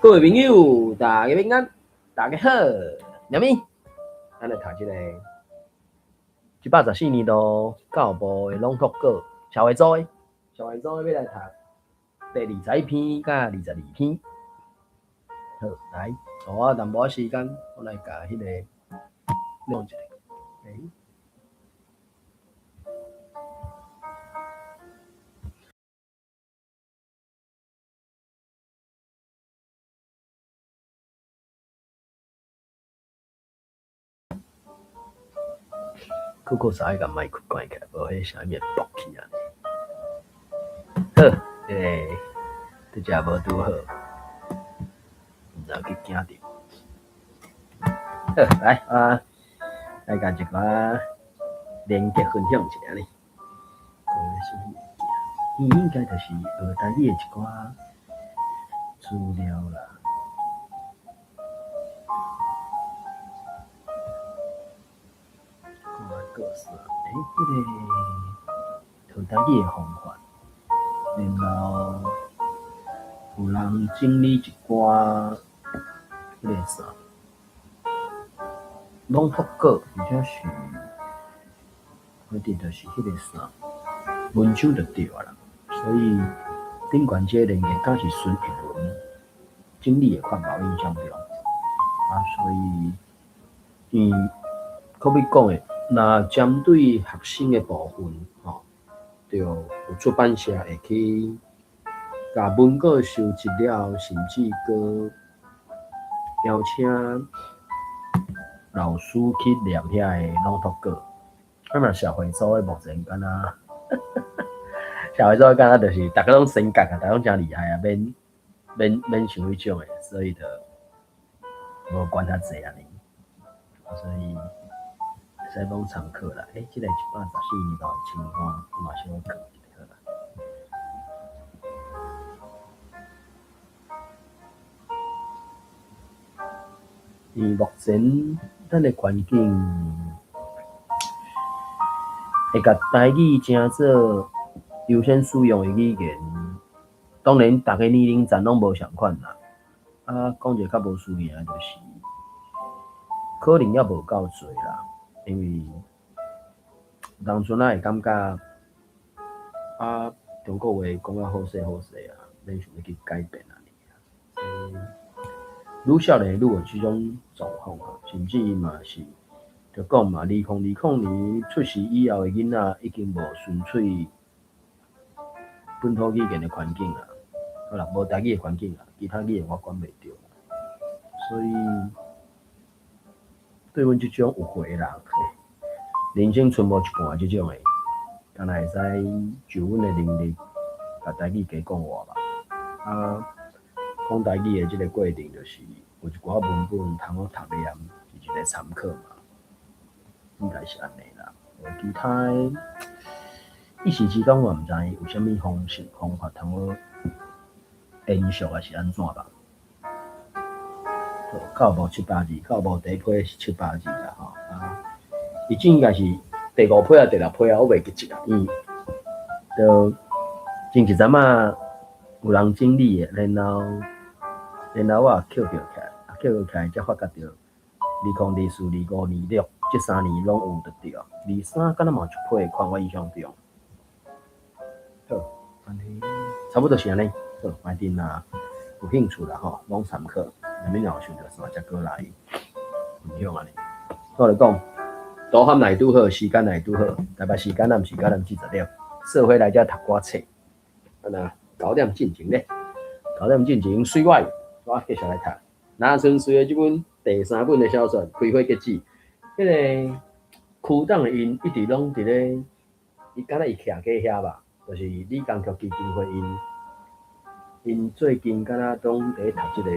各位朋友，大家平安，大家好，娘咪，咱来讀這個114年度教育部的朗讀稿，社會組的，社會組的欲來讀第21篇佮22篇。好，來，予我淡薄仔時間，我來共彼個弄一下。欸酷酷啥愛共麥克關起來，無彼聲音會爆去啊！好，這个拄才無拄好，毋知去驚著。好，來啊，來共一寡連結分享一下呢。講啥物物件？伊應該就是學台語的一寡資料啦。看啥？欸，彼个學台語的方法，然後有人整理一寡彼個啥朗讀稿，或者是反正就是彼個啥文章就對啊啦。所以頂懸這個連結敢是孫逸文整理的款吧，我印象中。啊，所以伊可欲講的，若針對學生的部分，吼，就有出版社會去共文稿收集了後，甚至閣邀請老師去念遐個朗讀稿。啊若社會組的目前敢若，社會組的敢若就是逐家攏先覺啊，逐家攏誠厲害啊，免免免想彼種的，所以就無管遐濟按呢。所以會使攏參考啦。欸，這個114年度的清單，我嘛小可看一下好啦。因為目前咱的環境會共台語成做優先使用的語言，當然逐个年齡層攏無仝款啦。啊，講一個較無輸贏就是，可能猶無夠濟啦，因為當陣仔會感覺啊，中國話講甲好勢好勢啊，免想欲去改變按呢。所以愈少年愈有這種狀況啊，甚至嘛是，就講嘛，2020年出世以後的囡仔已經無純粹本土語言的環境啦，好啦，無台語的環境啦，其他語言我管袂著。所以對阮這種有歲的人，人生賰無一半這種的，敢若會使就阮的能力，共台語加講活吧。啊，講台語的這個過程，就是有一寡文本通好讀念，是一個參考嘛。應該是按呢啦。其他的，一時之間我毋知有啥物方式方法通好延續，抑是按怎吧。教育部七百字，教育部第一批是七百字啦吼。啊，伊這應該是第五批啊，第六批啊，我袂記得啊。伊就前一陣仔有人整理的，然後然後我也抾著起來，抾著起來才發覺著，2024、25、26這三年攏有就對。23敢若嘛有一批款，我印象中。好，按呢差不多是按呢。好，反正若有興趣啦吼，攏參考。啥物若有想著啥，才閣來分享按呢。我來講，圖函來拄好，時間來拄好，台北時間暗時9點40，做伙來遮讀歌冊。啊若九點進前咧，九點進前水我，我繼續來讀。林春水的這本第三本的小說《開花結子》，彼个區董的𪜶一直攏佇咧，伊敢若伊徛過遐吧，就是李江菊基金會𪜶，𪜶最近敢若攏佇咧讀這個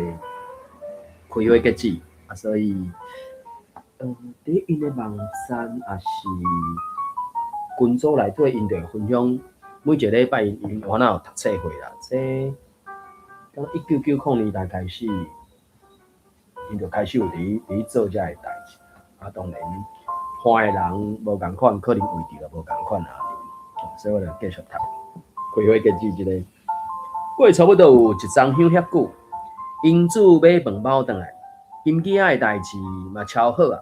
開花結子，啊，所以，佇𪜶的網站抑是群組內底，𪜶就會分享每一個禮拜𪜶有哪有讀冊會啦。這敢若1990年代開始，𪜶就開始有佇咧做這個代誌。啊，當然看的人無仝款，可能位置也無仝款啊。所以我就繼續讀開花結子這個，過差不多有一冬香遐久，英子買飯包轉來，金枝仔的代誌嘛超好啊！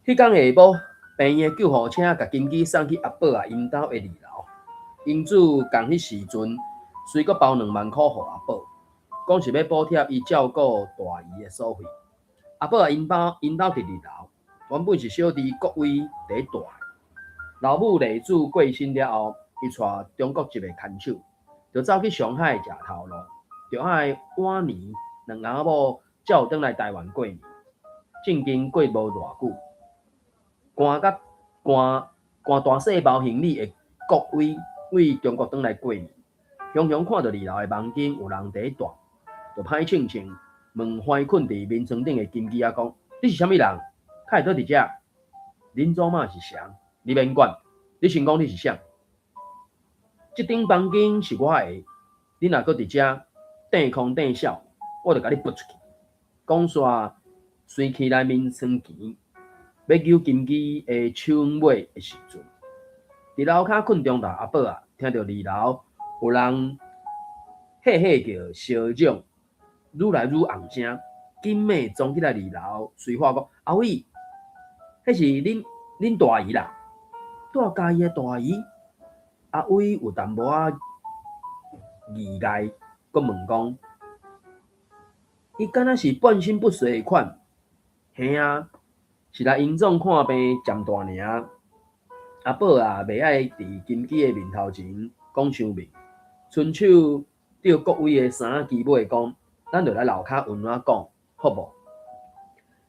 彼工下晡，病院的救護車共金枝送去阿寶仔𪜶兜的二樓。英子仝彼時陣，隨閣包2萬箍予阿寶，講是欲補貼伊照顧大姨的所費。阿寶仔𪜶兜佇二樓，原本是小弟國威佇咧蹛。老母麗子過身了後，伊帶中國籍的牽手，就走去上海食頭路，著愛晚年兩翁仔某才有轉來台灣過年。正經過無偌久，搬佮搬搬大細包行李的國威對中國轉來過年，雄雄看著二樓的房間有人佇咧蹛，就歹銃銃問橫睏佇眠床頂的金枝仔講：你是啥物人？較會倒佇遮？恁祖媽是誰？你免管，你先講你是誰？這頂房間是我的，你若閣佇遮硩空硩痟，我就共你撥出去。講煞隨起來眠床前，欲揪金枝的手尾的時陣，佇樓跤睏中晝阿寶仔，聽著二樓有人嘿嘿叫相嚷，愈來愈唵聲，緊猛衝起來二樓，隨話講：阿偉，彼是恁大姨啦，蹛嘉義的大姨。阿偉有淡薄仔意外，閣問講：伊敢若是半身不遂的款？嘿啊，是來榮總看病暫大爾。阿寶仔袂愛佇金枝的面頭前講傷明，伸手著國威的衫仔機尾講：咱就來樓跤溫暖講，好無？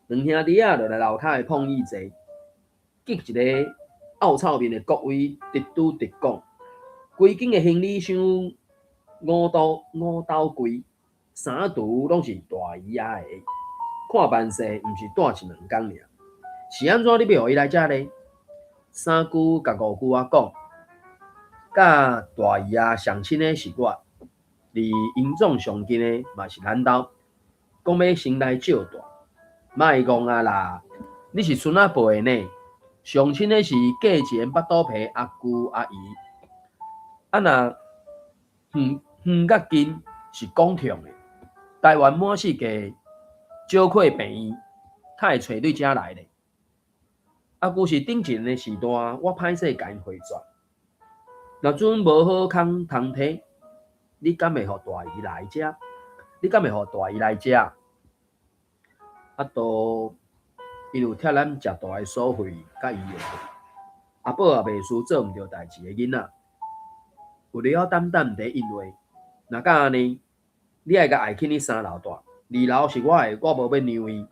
兩兄弟仔就來樓跤的碰椅坐，激一个漚臭面的國威直拄直講，規間的行李箱五斗櫃，衫櫥攏是大姨仔的，看辦勢毋是蹛一兩工爾，是按怎你欲予伊來遮咧？三姑共五姑仔講，佮大姨仔上親的是我，離榮總上近的嘛是咱兜，講欲先來借蹛，莫戇啊啦！你是孫仔輩的呢，上親的是隔一个腹肚皮阿舅阿姨，啊若遠遠佮近是講痛的。台灣滿世界少過病院，較會揣對遮來咧。阿舅是頂一个時段，我歹勢共𪜶回絕。若陣無好康通提，你敢會予大姨來遮？你敢會予大姨來遮？啊，都𪜶有拆咱食大的所費，佮醫藥費。阿寶也袂輸做毋著代誌的囡仔，有了膽膽佇應話。若敢按呢，你愛共愛去你三樓蹛，二樓是我的，我無欲讓伊。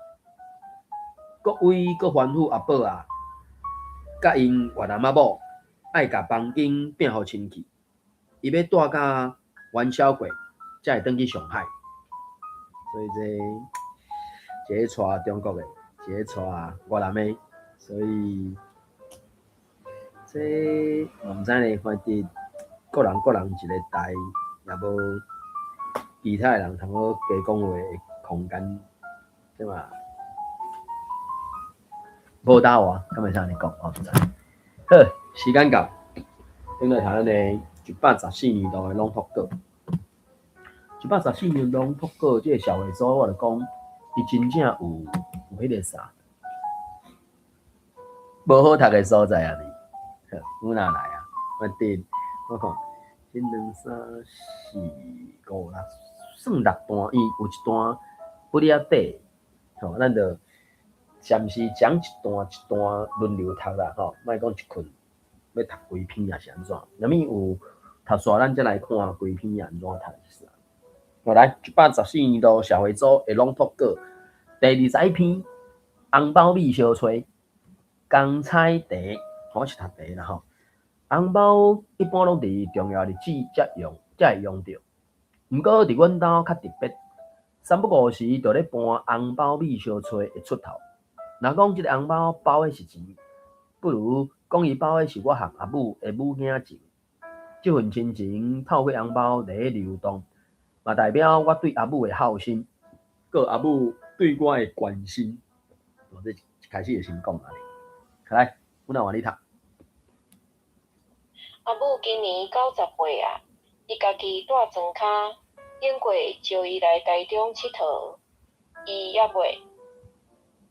國威閣吩咐阿寶仔，佮𪜶越南仔某愛共房間摒予清氣，伊欲蹛甲元宵過，才會轉去上海。所以這一個娶中國的，一個娶越南的，所以這我毋知咧，反正各人各人一个台，也無其他的人通好加講話的空間，對嘛？無答我，敢會使按呢講？我毋知。好，時間到，轉來讀咱的114年度的朗讀稿。114年朗讀稿，這个社會組，我就講，伊真正有彼个啥，無好讀的所在啊！好，阮哪來啊？我佇我看，一兩三四五六，算六段，伊有一段不離仔底，吼，咱就暫時將一段一段輪流讀啦，吼，莫講一困欲讀規篇抑是按怎？若物有讀煞，咱才來看規篇按怎讀是啥。好，來，114年度社會組的朗讀稿，第21篇，紅包米相揣，江采茶，我是讀茶啦吼。紅包一般攏佇重要日子才用，才會用著。毋過佇阮兜較特別，三不五時就咧搬紅包米相揣的出頭。若講這个紅包包的是錢，不如講伊包的是我和阿母的母囝情。這份親情透過紅包佇咧流動，嘛代表我對阿母的孝心，佮阿母對我的關心。我這一開始就先講啊，來，阮來換你讀。阿母今年90歲矣，伊家己蹛莊跤，頂過招伊來台中𨑨迌，伊猶袂。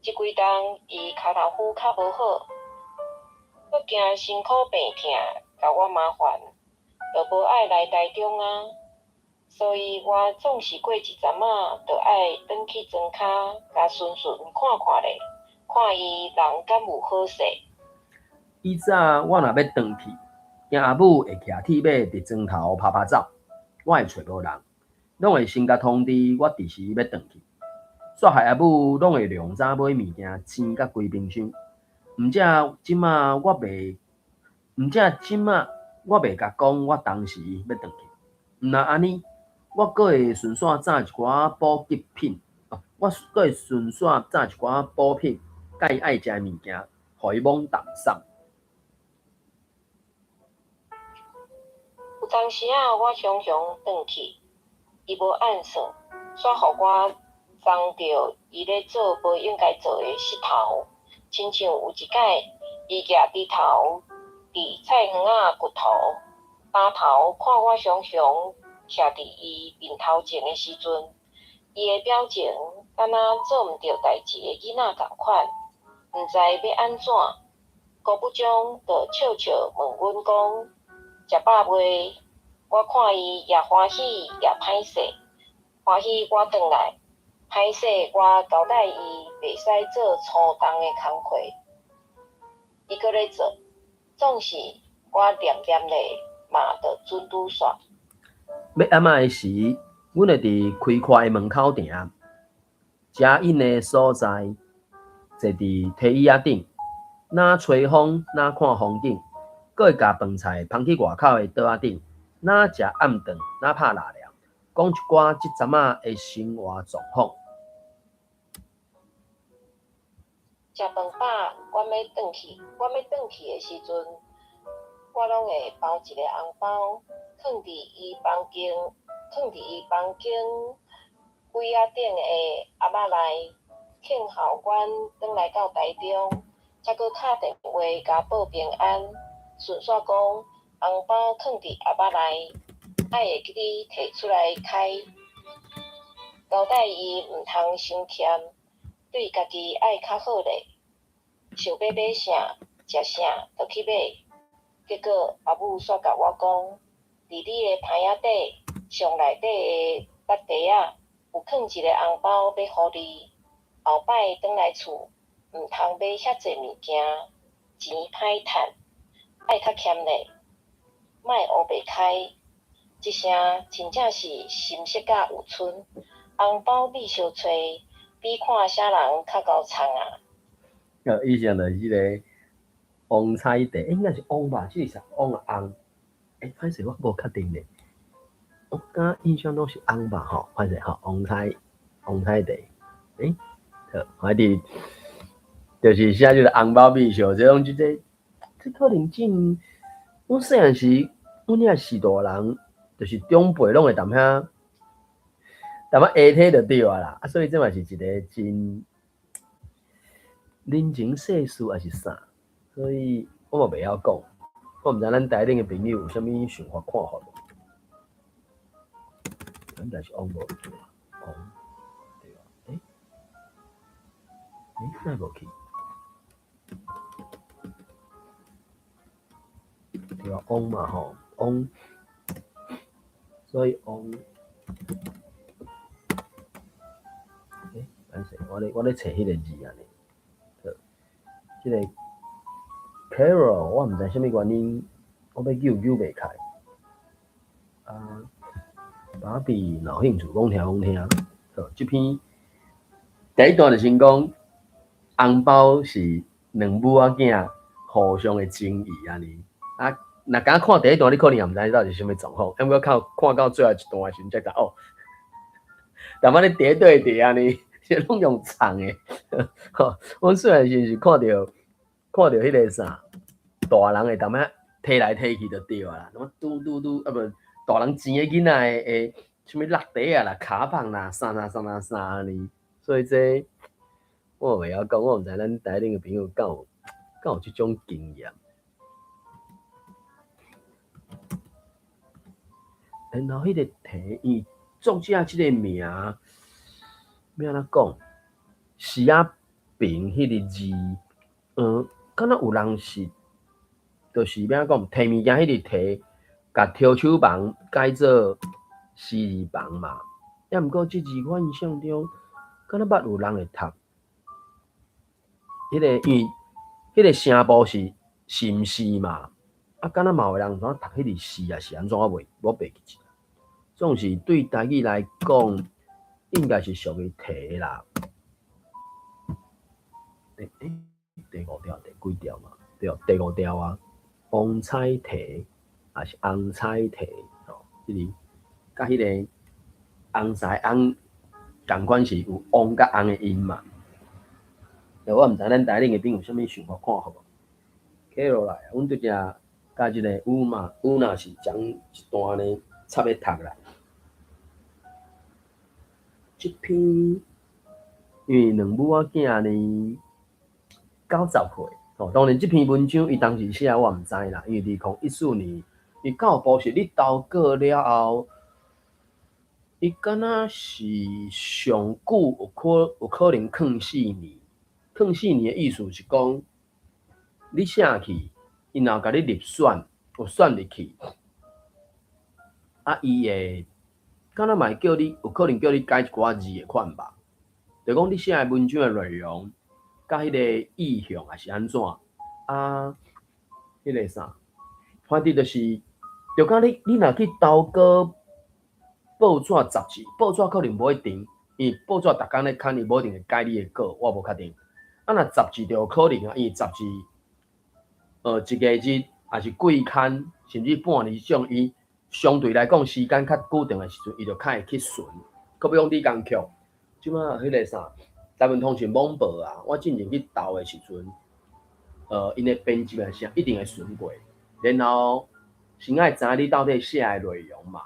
這幾冬伊跤頭趺較無好，閣驚辛苦病疼，共我麻煩，就無愛來台中啊。所以我總是過一陣仔，就愛轉去莊跤，共巡巡看看咧，看伊人敢有好勢。以早我若欲轉去，驚阿母會騎鐵馬佇莊頭拍拍走，我會揣無人，攏會先共通知我佇時欲轉去。煞害阿母攏會量早買物件，錢佮規冰箱。毋才這馬我袂，毋才這馬我袂共講我當時欲轉去。毋若按呢，我閣會順紲紮一寡補給品，我閣會順紲紮一寡補品，佮伊愛食的物件，予伊罔淡送。有當時仔我雄雄轉去，伊無按算，煞予我摠著伊咧做無應該做的失頭。親像有一擺，伊舉鋤頭佇菜園仔掘土，擔頭看我雄雄徛佇伊面頭前的時陣，伊的表情敢若做毋著代誌的囡仔仝款，毋知欲按怎，顧不中就笑笑問阮講：食飽未？我看伊也歡喜也歹勢，歡喜我轉來，歹勢我交代伊袂使做粗重的工課，伊閣咧做，總是我念念咧嘛就準拄煞。欲暗仔的時，阮會佇開闊的門口埕，遮隱的所在，坐佇梯椅仔頂，若吹風，若看風景，閣會共飯菜芳去外口的桌仔頂，若食暗頓，若拍獵聊，講一寡這陣仔的生活狀況。食飯飽，阮欲轉去，阮欲轉去的時陣，我攏會包一個紅包，囥佇伊房間，囥佇伊房間櫃仔頂的盒仔內，聽候阮轉來到台中，才閣敲電話共報平安，順紲講紅包囥佇盒仔內，愛會記得提出來開，交代伊毋通傷儉，對家己愛較好咧，想欲買啥，食啥，就去買。結果阿母煞共我講，佇你的棚仔底上內底的橐袋仔，有囥一個紅包欲予你，後擺轉來厝，毋通買遐濟物件，錢歹趁，愛較儉咧，莫烏白開。這聲真正是心塞甲有賰，紅包秘相揣，比看啥人較𠢕創啊！以上就是這个王彩蝶，應該是王吧？這個是王啊翁？欸，歹勢我無確定咧。我敢印象中是翁吧？吼，歹勢吼，王彩蝶。欸，好，反正就是寫這個紅包秘相，這種這個，這可能真，阮細漢時，阮遐序大人，就是長輩攏會踮遐，踮遐下體就對啊啦。啊，所以這嘛是一個真人情世事抑是啥，所以我嘛袂曉講。我毋知咱台頂的朋友有啥物想法看法無？應該是王無去啊，王對吧？欸欸，哪會無去？對啊，王嘛吼，王，所以王，欸，歹勢，我咧揣彼個字啊呢。這個 Carol，我毋知啥物原因，我欲揪揪袂開。啊，芭比若有興趣，講聽講聽。好，這篇第一段就先講紅包是兩母仔囝互相的情誼按呢。啊，若敢看第一段，你可能也毋知到底是啥物狀況。毋過看到最後一段的時陣，才知哦。淡仔咧疊對疊按呢，是攏用藏的。吼，阮細漢時是看著彼個啥，大人會淡仔提來提去就對啊啦。什麼嘟嘟嘟，啊無大人錢的囡仔的啥物落袋啊啦、卡棒啦、啥啥啥啥啥按呢。所以這我袂曉講，我毋知咱台頂的朋友敢有這種經驗。然後彼個提，伊作者這个名欲按怎講？時仔平彼个字，敢若有人是，就是欲按怎講？提物件彼个提，共提手旁改做士字旁嘛。抑毋過這字我印象中，敢若捌有人會讀，彼个因為彼个聲部是是毋是嘛？啊，敢若嘛有人怎讀彼个是啊？是按怎？我袂記得。總是對台語來講，應該是屬於提啦。第五條，第幾條嘛？對，第五條啊，王彩提，抑是紅彩提吼，這个佮彼个紅彩紅仝款是有王佮紅的音嘛。我毋知咱台頂的朋友有啥物想法看法無？起落來，阮拄才佮這个烏馬烏若是講一段呢，插咧讀啦。這篇因為兩母仔囝呢90歲，吼，當然這篇文章伊當時寫我毋知啦，因為2014年伊教育部是你投稿了後，伊敢若是上久有可能囥四年，囥四年的意思是講，你寫去，伊若有共你入選，有選入去，啊，伊會敢若嘛會叫你，有可能叫你改一寡字的款吧，就講你寫的文章的內容，佮彼个意向抑是按怎，啊，彼个啥，反正就是，就敢你若去投稿報紙雜誌，報紙可能無一定，因為報紙逐工咧刊，伊無一定會改你的稿，我無確定。啊，若雜誌就有可能啊，因為雜誌，一個月抑是季刊，甚至半年這種，伊相對來講時間較固定的時陣，伊就較會去巡。閣比講李江曲，這馬彼个啥，台灣通訊網報啊，我進前去投的時陣，𪜶的編輯啊啥，一定會巡過，然後先愛知影你到底寫的內容嘛，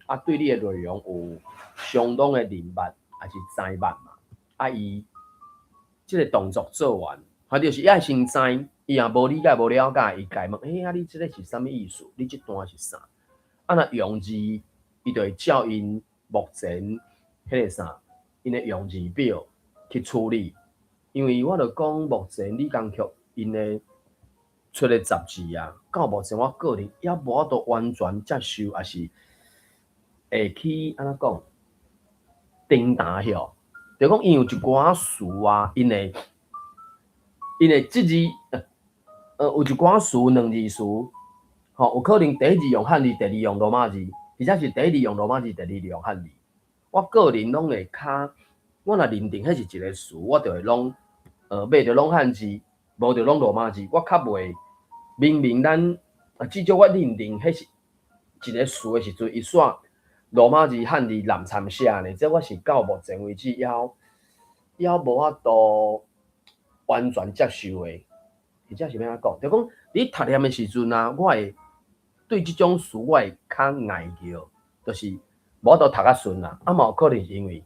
啊，對你的內容有相當的認捌，抑是知捌嘛，啊，伊這个動作做完，反正就是伊愛先知，伊若無理解、無了解，伊共問，欸，啊，你這个是啥物意思？你這段是啥？啊，若用字，伊就會照𪜶目前彼个啥，𪜶的用字表去處理。因為我著講目前李江曲𪜶的出的雜誌啊，到目前我個人猶無法度完全接受，抑是會去按怎講，叮當曉，就講𪜶有一寡詞啊，𪜶的這字，有一寡詞兩字詞，吼，有可能第一字用漢字，第二用羅馬字，或者是第一字用羅馬字，第二字用漢字。我個人攏會較，我若認定彼是一個詞，我就會攏，欲就攏漢字，無就攏羅馬字。我較袂明明咱，至少我認定彼是一個詞的時陣，伊煞羅馬字、漢字濫摻寫呢，這我是到目前為止猶無法度完全接受的。或者是欲按怎講？就講你讀念的時陣啊，我會對這種詞我會較礙著，就是無法度讀較順啦。啊，嘛有可能是因為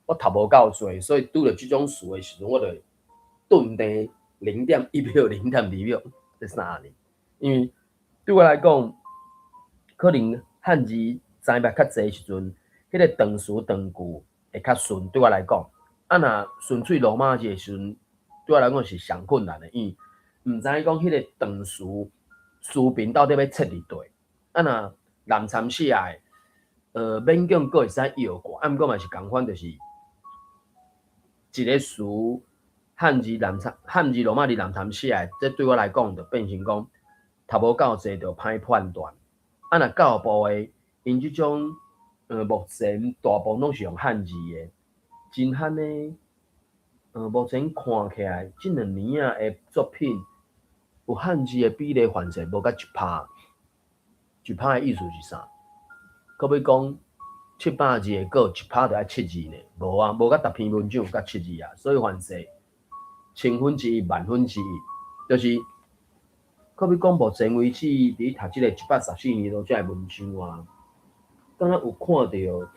我讀無夠濟，所以拄著這種詞的時陣，我就會頓定0.1秒、0.2秒，這啥呢？因為對我來講，可能漢字知捌較濟時陣，彼個長詞長句會較順。對我來講，啊，若純粹羅馬字的時陣，對我來講是上困難的，因為毋知影講彼個長詞詞頻到底欲切佇佗。啊，若濫摻寫的，勉強閣會使繞過，啊，毋過嘛是仝款，就是一個詞漢字濫摻漢字羅馬字濫摻寫的，這對我來講就變成講讀無夠濟就歹判斷。啊，若教育部的𪜶這種，目前大部分攏是用漢字的，真罕呢，目前看起來這兩年仔的作品，有漢字的比例凡勢無甲一趴，一趴的意思是啥？閣欲講700字的稿，一趴就愛七字呢？無啊，無甲逐篇文章有甲七字啊，所以凡勢千分之一、萬分之一，就是閣欲講目前為止，佇讀這個114年度這个文章啊，敢若有看著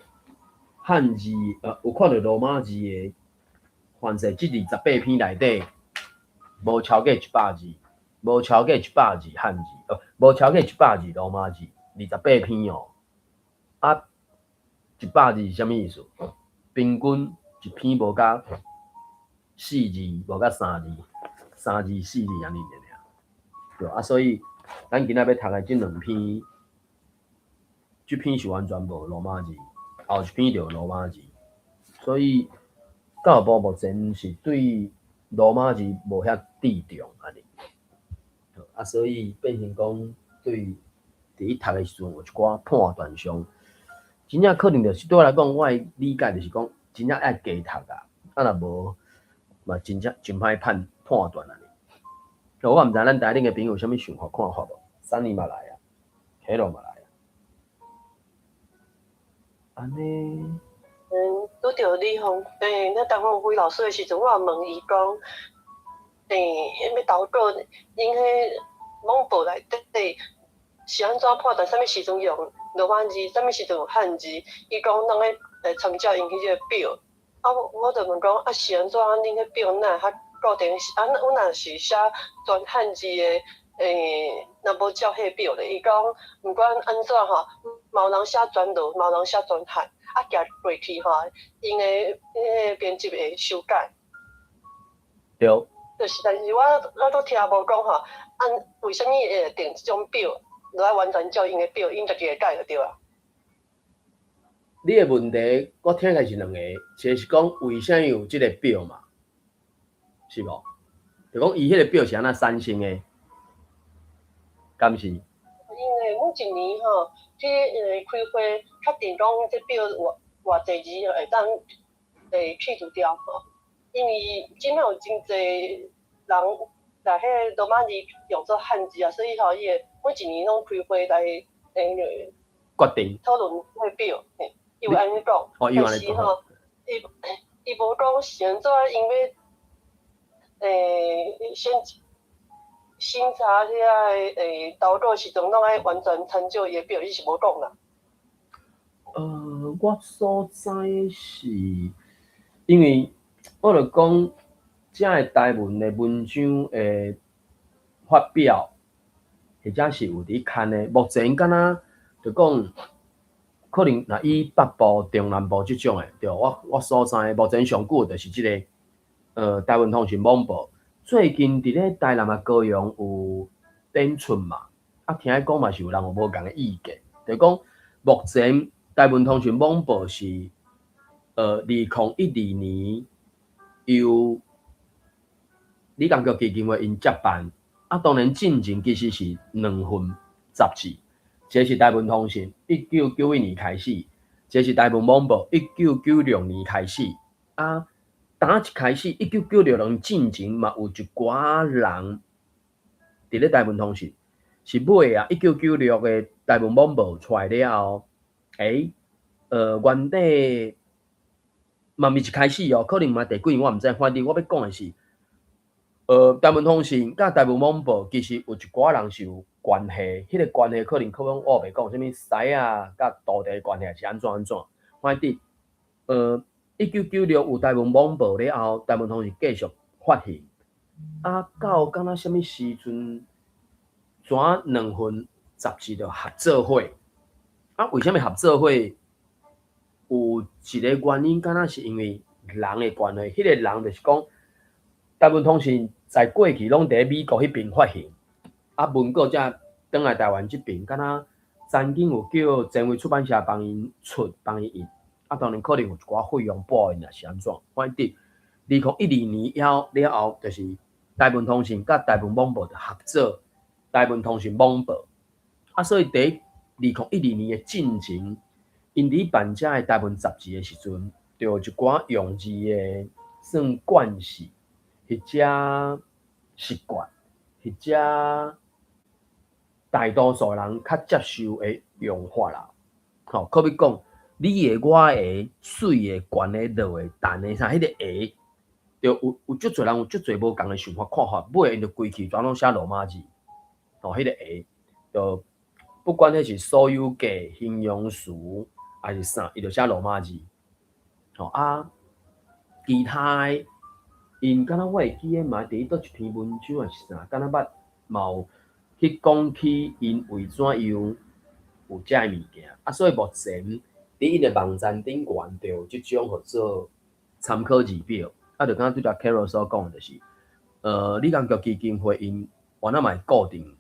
漢字，有看著羅馬字的，凡勢這28篇內底，無超過100字，無超過一百字漢字，無超過一百字羅馬字，二十八篇哦。啊， 100字是啥物意思？平均一篇無甲四字，無甲三字，三字四字按呢爾爾。對啊，所以咱今仔欲讀的這兩篇，這篇是完全無羅馬字，後一篇就有羅馬字。所以教育部目前是對羅馬字無遐注重按呢。啊，所以變成講對佇咧讀的時陣有一寡判斷上，真正可能就是對我來講，我的理解就是講，真正愛加讀啊，啊若無嘛真正真歹判斷按呢。我毋知咱台頂的朋友有啥物想法看法無？三年嘛來啊，黑龍嘛來啊，按呢。拄著李鳳，那陳鳳輝老師的時陣，我有問伊講，彼欲投稿，𪜶彼網報內底是按怎判斷？啥物時陣用羅馬字，啥物時陣用漢字？伊講攏愛參照𪜶彼個表。啊，我就問講，啊是按怎？恁彼表哪會較固定？啊，阮若是寫全漢字的，若無照彼表咧，伊講毋管按怎吼，嘛有人寫全羅，嘛有人寫全漢，啊，行過去吼，𪜶的彼个編輯會修改。對。就是，但是我都聽無講吼，按為啥物會定這種表，就愛完全照𪜶的表，𪜶家己會改就對啊。你的問題，我聽起來是兩個，一個是講為啥物有這個表嘛，是無？就講伊彼個表是按怎產生的，敢是？因為每一年吼，去開會確定講這表偌偌濟字會當去除掉吼。因為這擺有真濟人來彼羅馬字用做漢字啊，所以吼伊會每一年攏開會來決定討論彼個表，嘿，伊有按呢講，但是吼，伊無講是按怎，因為先審查遐个投稿時陣，攏愛完全參照伊的表，伊是無講啦。我所知是，因為我著講，遮个台文的文章的發表，或者是有佇刊的，目前敢若就講，可能若以北部、中南部這種的，對，我所知，目前上久的就是這个，台文通訊網報。最近佇咧台南啊高雄有展出嘛，啊聽講嘛是有人有無仝的意見，就講目前台文通訊網報是，2012年由李江國基金會𪜶接辦，啊當然進前其實是兩份雜誌，一個是台文通訊，1991年開始，一個是台文網報，1996年開始，啊。打一開始，1996年進前嘛有一寡人佇咧台文通訊，是尾啊，1996的台文網報出來了後，原底嘛毋是一開始哦，可能嘛第幾年我毋知，反正我欲講的是，台文通訊佮台文網報其實有一寡人是有關係，彼個關係可能可能我袂講啥物師仔佮徒弟關係是按怎按怎，反正，1996有台文網報了後，台文通訊繼續發行，啊，到敢若啥物時陣，怎兩份雜誌就合做伙？啊，為啥物合做伙？有一個原因，敢若是因為人的關係。彼個人就是講，台文通訊在過去攏佇咧美國彼邊發行，啊，文稿才轉來台灣這邊，敢若曾經有叫前衛出版社幫𪜶出、幫𪜶印。啊，當然可能有一寡費用報𪜶，抑是按怎？反正2012年了後，就是台文通訊佮台文網報就合做台文通訊網報。啊，所以佇2012年的進前，𪜶佇辦遮个台文雜誌的時陣，就有一寡用字的算慣勢，或者習慣，或者大多數人較接受的用法啦。吼，好比講，你的、我的、媠的、懸的、落的、陳的啥，彼个的，就有足濟人有足濟無仝的想法看法，尾𪜶就規氣全攏寫羅馬字。吼，彼个的，就不管彼是所有格、形容詞，抑是啥，伊就寫羅馬字。吼啊，其他的，𪜶敢若我會記得嘛，佇佗一篇文章抑是啥，敢若捌嘛有去講起𪜶為怎樣有遮个物件。啊，所以目前佇佇𪜶的網站頂懸就有這種號做參考字表，啊，就敢拄才 Carol 所講的，就是，李光耀基金會𪜶原來嘛會固定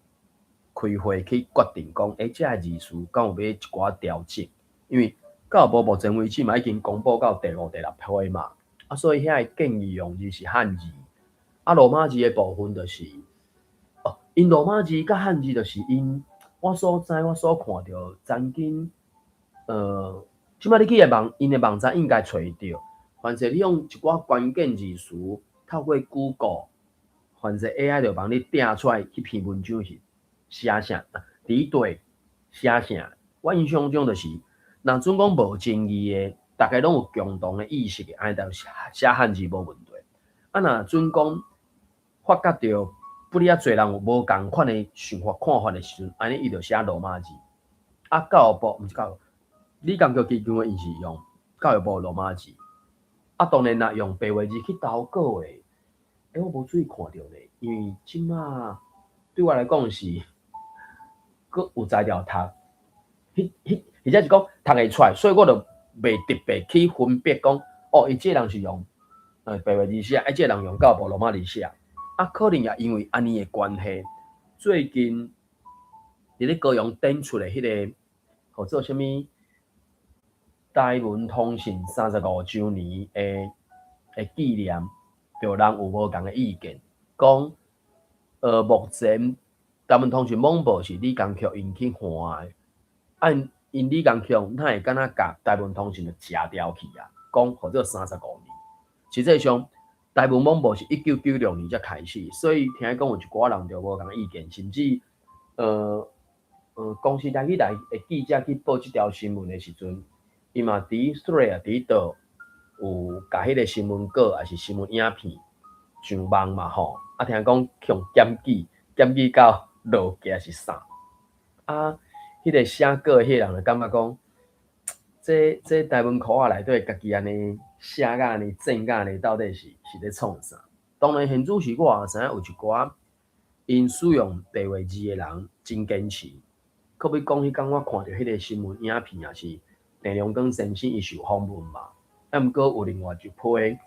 開會去決定講，欸，這个字詞敢有欲一寡調整，因為教育部目前為止嘛已經公布到第五、第六批嘛，啊，所以遐個建議用字是漢字，啊，羅馬字的部分就是，哦，𪜶羅馬字佮漢字就是𪜶，我所知我所看著，曾經，這擺你去𪜶的網站應該揣著，凡是你用一寡關鍵字詞，透過 Google，凡是 AI 就幫你掟出來彼篇文章是寫啥，佇佗寫啥。我印象中就是，若準講無爭議的，逐家攏有共同的意識的，按呢就寫漢字無問題。啊，若準講發覺著不哩遐濟人有無仝款的想法看法的時陣，按呢伊就寫羅馬字。啊，教育部毋是教育，李光耀基金會𪜶是用教育部羅馬字。啊，當然若用白話字去投稿的，欸，我無注意看著咧，因為這馬對我來講是，閣有才調讀，彼或者是講讀會出來，所以我就袂特別去分別講，哦，伊這个人是用白話字寫，啊，這个人用教育部羅馬字寫。啊，可能也因為按呢的關係，最近佇咧高雄展出的彼个號做啥物台文通信35週年的紀念，就人有無仝的意見，講，目前台文通訊網報是李光耀𪜶去換的，啊，𪜶李光耀哪會敢若共台文通訊就食掉去啊？講號做三十五年，實際上台文網報是1996年才開始，所以聽講有一寡人就無仝意見，甚至公視台語台的記者去報這條新聞的時陣，伊嘛佇 Threads 佇佗有共彼个新聞稿，抑是新聞影片上網嘛吼，啊聽講去予檢舉，檢舉到落架是啥？啊，彼个寫稿的彼个人就感覺講，這台文科仔內底家己按呢寫甲按呢正甲按呢，到底是咧創啥？當然，現主時我也知影有一寡𪜶使用白話字的人真堅持。閣欲講彼工我看著彼个新聞影片，也是鄭良光先生伊受訪問嘛。啊，毋過有另外一批，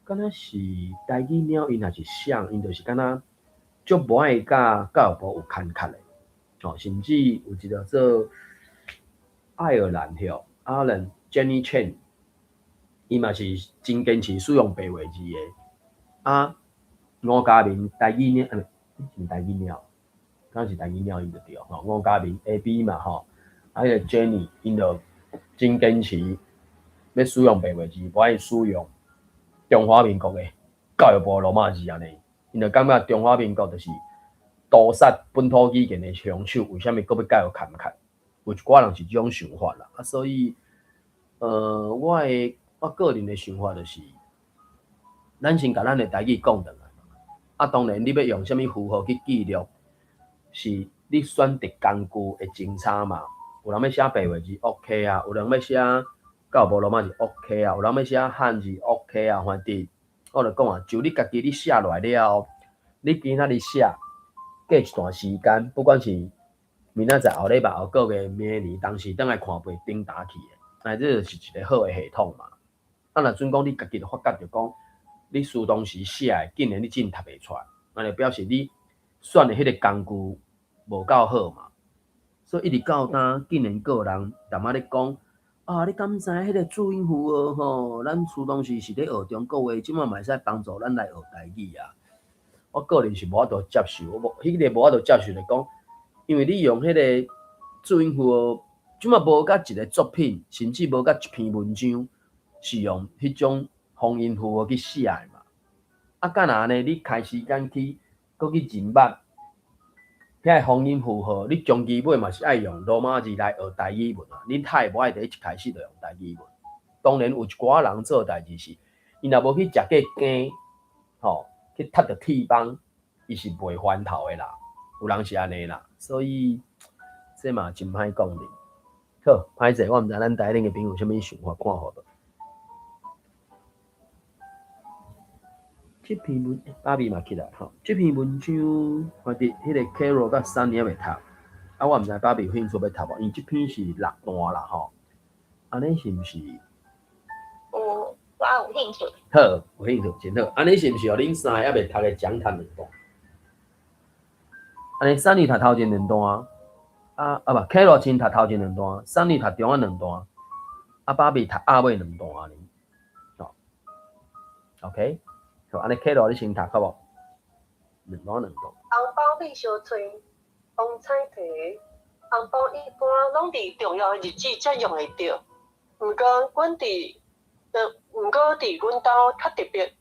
敢若是台語鳥𪜶抑是啥，𪜶就是敢若足無愛佮教育部有牽卡的，哦，甚至有一個做愛爾蘭吼，愛爾蘭 Jenny Chen，伊嘛是真堅持使用白話字的。啊，吳家明台語鳥，是台語鳥，敢是台語鳥𪜶就對吼，吳家明 A B 嘛吼，啊，彼個 Jenny 𪜶就真堅持欲使用白話字，無愛使用中華民國的教育部羅馬字按呢，𪜶就感覺中華民國就是屠殺本土語言的兇手，為啥物閣欲佮予牽卡？有一寡人是這種想法啦，啊，所以，我個人的想法就是，咱先共咱的台語講轉來。啊，當然你欲用啥物符號去記錄，是你選擇工具的精差嘛。有人欲寫白話字 OK 啊，有人欲寫教育部羅馬字 OK 啊，有人欲寫漢字 OK 啊，反正我就講啊，就你家己你寫落來了後，你今仔日寫，過一段時間，不管是明仔載、後禮拜、後個月、明年，當時轉來看袂頂打去的，啊，這就是一個好的系統嘛。啊，若準講你家己就發覺著講，你書當時寫的，竟然你真讀袂出來，按呢表示你選的彼个工具無夠好嘛。所以一直到今，竟然閣有人踮仔咧講，啊，你敢知彼个注音符號吼？咱初中時是咧學中國話，這馬嘛會使幫助咱來學台語啊。我個人是無法度接受，我無彼个無法度接受來講，因為你用彼个注音符號，這馬無甲一個作品，甚至無甲一篇文章是用彼種方音符號去寫的嘛。啊，敢若按呢，你開時間去，閣去認捌遐個方音符號，你終其尾嘛是愛用羅馬字來學台語文啊。你太無愛佇一開始就用台語文。當然有一寡人做代誌是，伊若無去食過羹，吼，去踢著鐵枋，伊是袂翻頭的啦。有人是按呢啦，所以這嘛真歹講哩。好，歹勢，我毋知咱台頂的朋友有啥物想法看法無？這篇文，芭比嘛起來吼。這篇文章，反正彼個 Carol 佮 Sunny 猶未讀，啊，我毋知芭比有興趣欲讀無？因為這篇是六段啦吼。按呢是毋是？有，我有興趣。好，有興趣，真好。按呢是毋是予恁三个猶未讀的講讀兩段？按呢三女讀頭前兩段，啊啊無，凱羅親讀頭前兩段，三女讀中間兩段，啊芭比讀後尾兩段按呢。吼，OK，好，按呢凱羅你先讀好無？兩段兩段。紅包秘相揣，黃彩皮，紅包一般攏佇重要的日子才用會著。毋過佇阮兜較特別，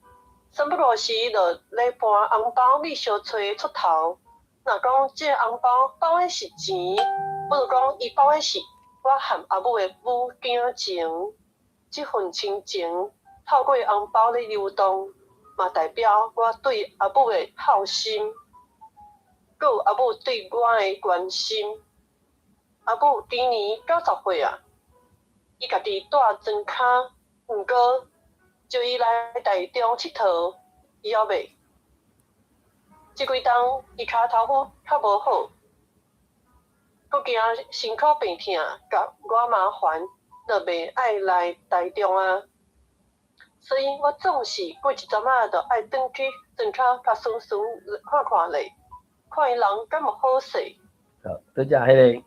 三不五時就咧搬紅包米相揣出頭。若講這個紅包包的是錢，不如講伊包的是我和阿母的母囝情。這份親情透過紅包咧流動，嘛代表我對阿母的孝心，閣有阿母對我的關心。阿母今年90歲啊，伊家己蹛莊跤，毋過招伊來台中𨑨迌，伊猶袂。這幾冬伊跤頭骨較無好，閣驚身軀病疼，共我麻煩，就袂愛來台中啊。所以我總是過一陣仔就愛轉去莊跤，共孫孫看看咧，看伊人敢有好勢。好，拄才彼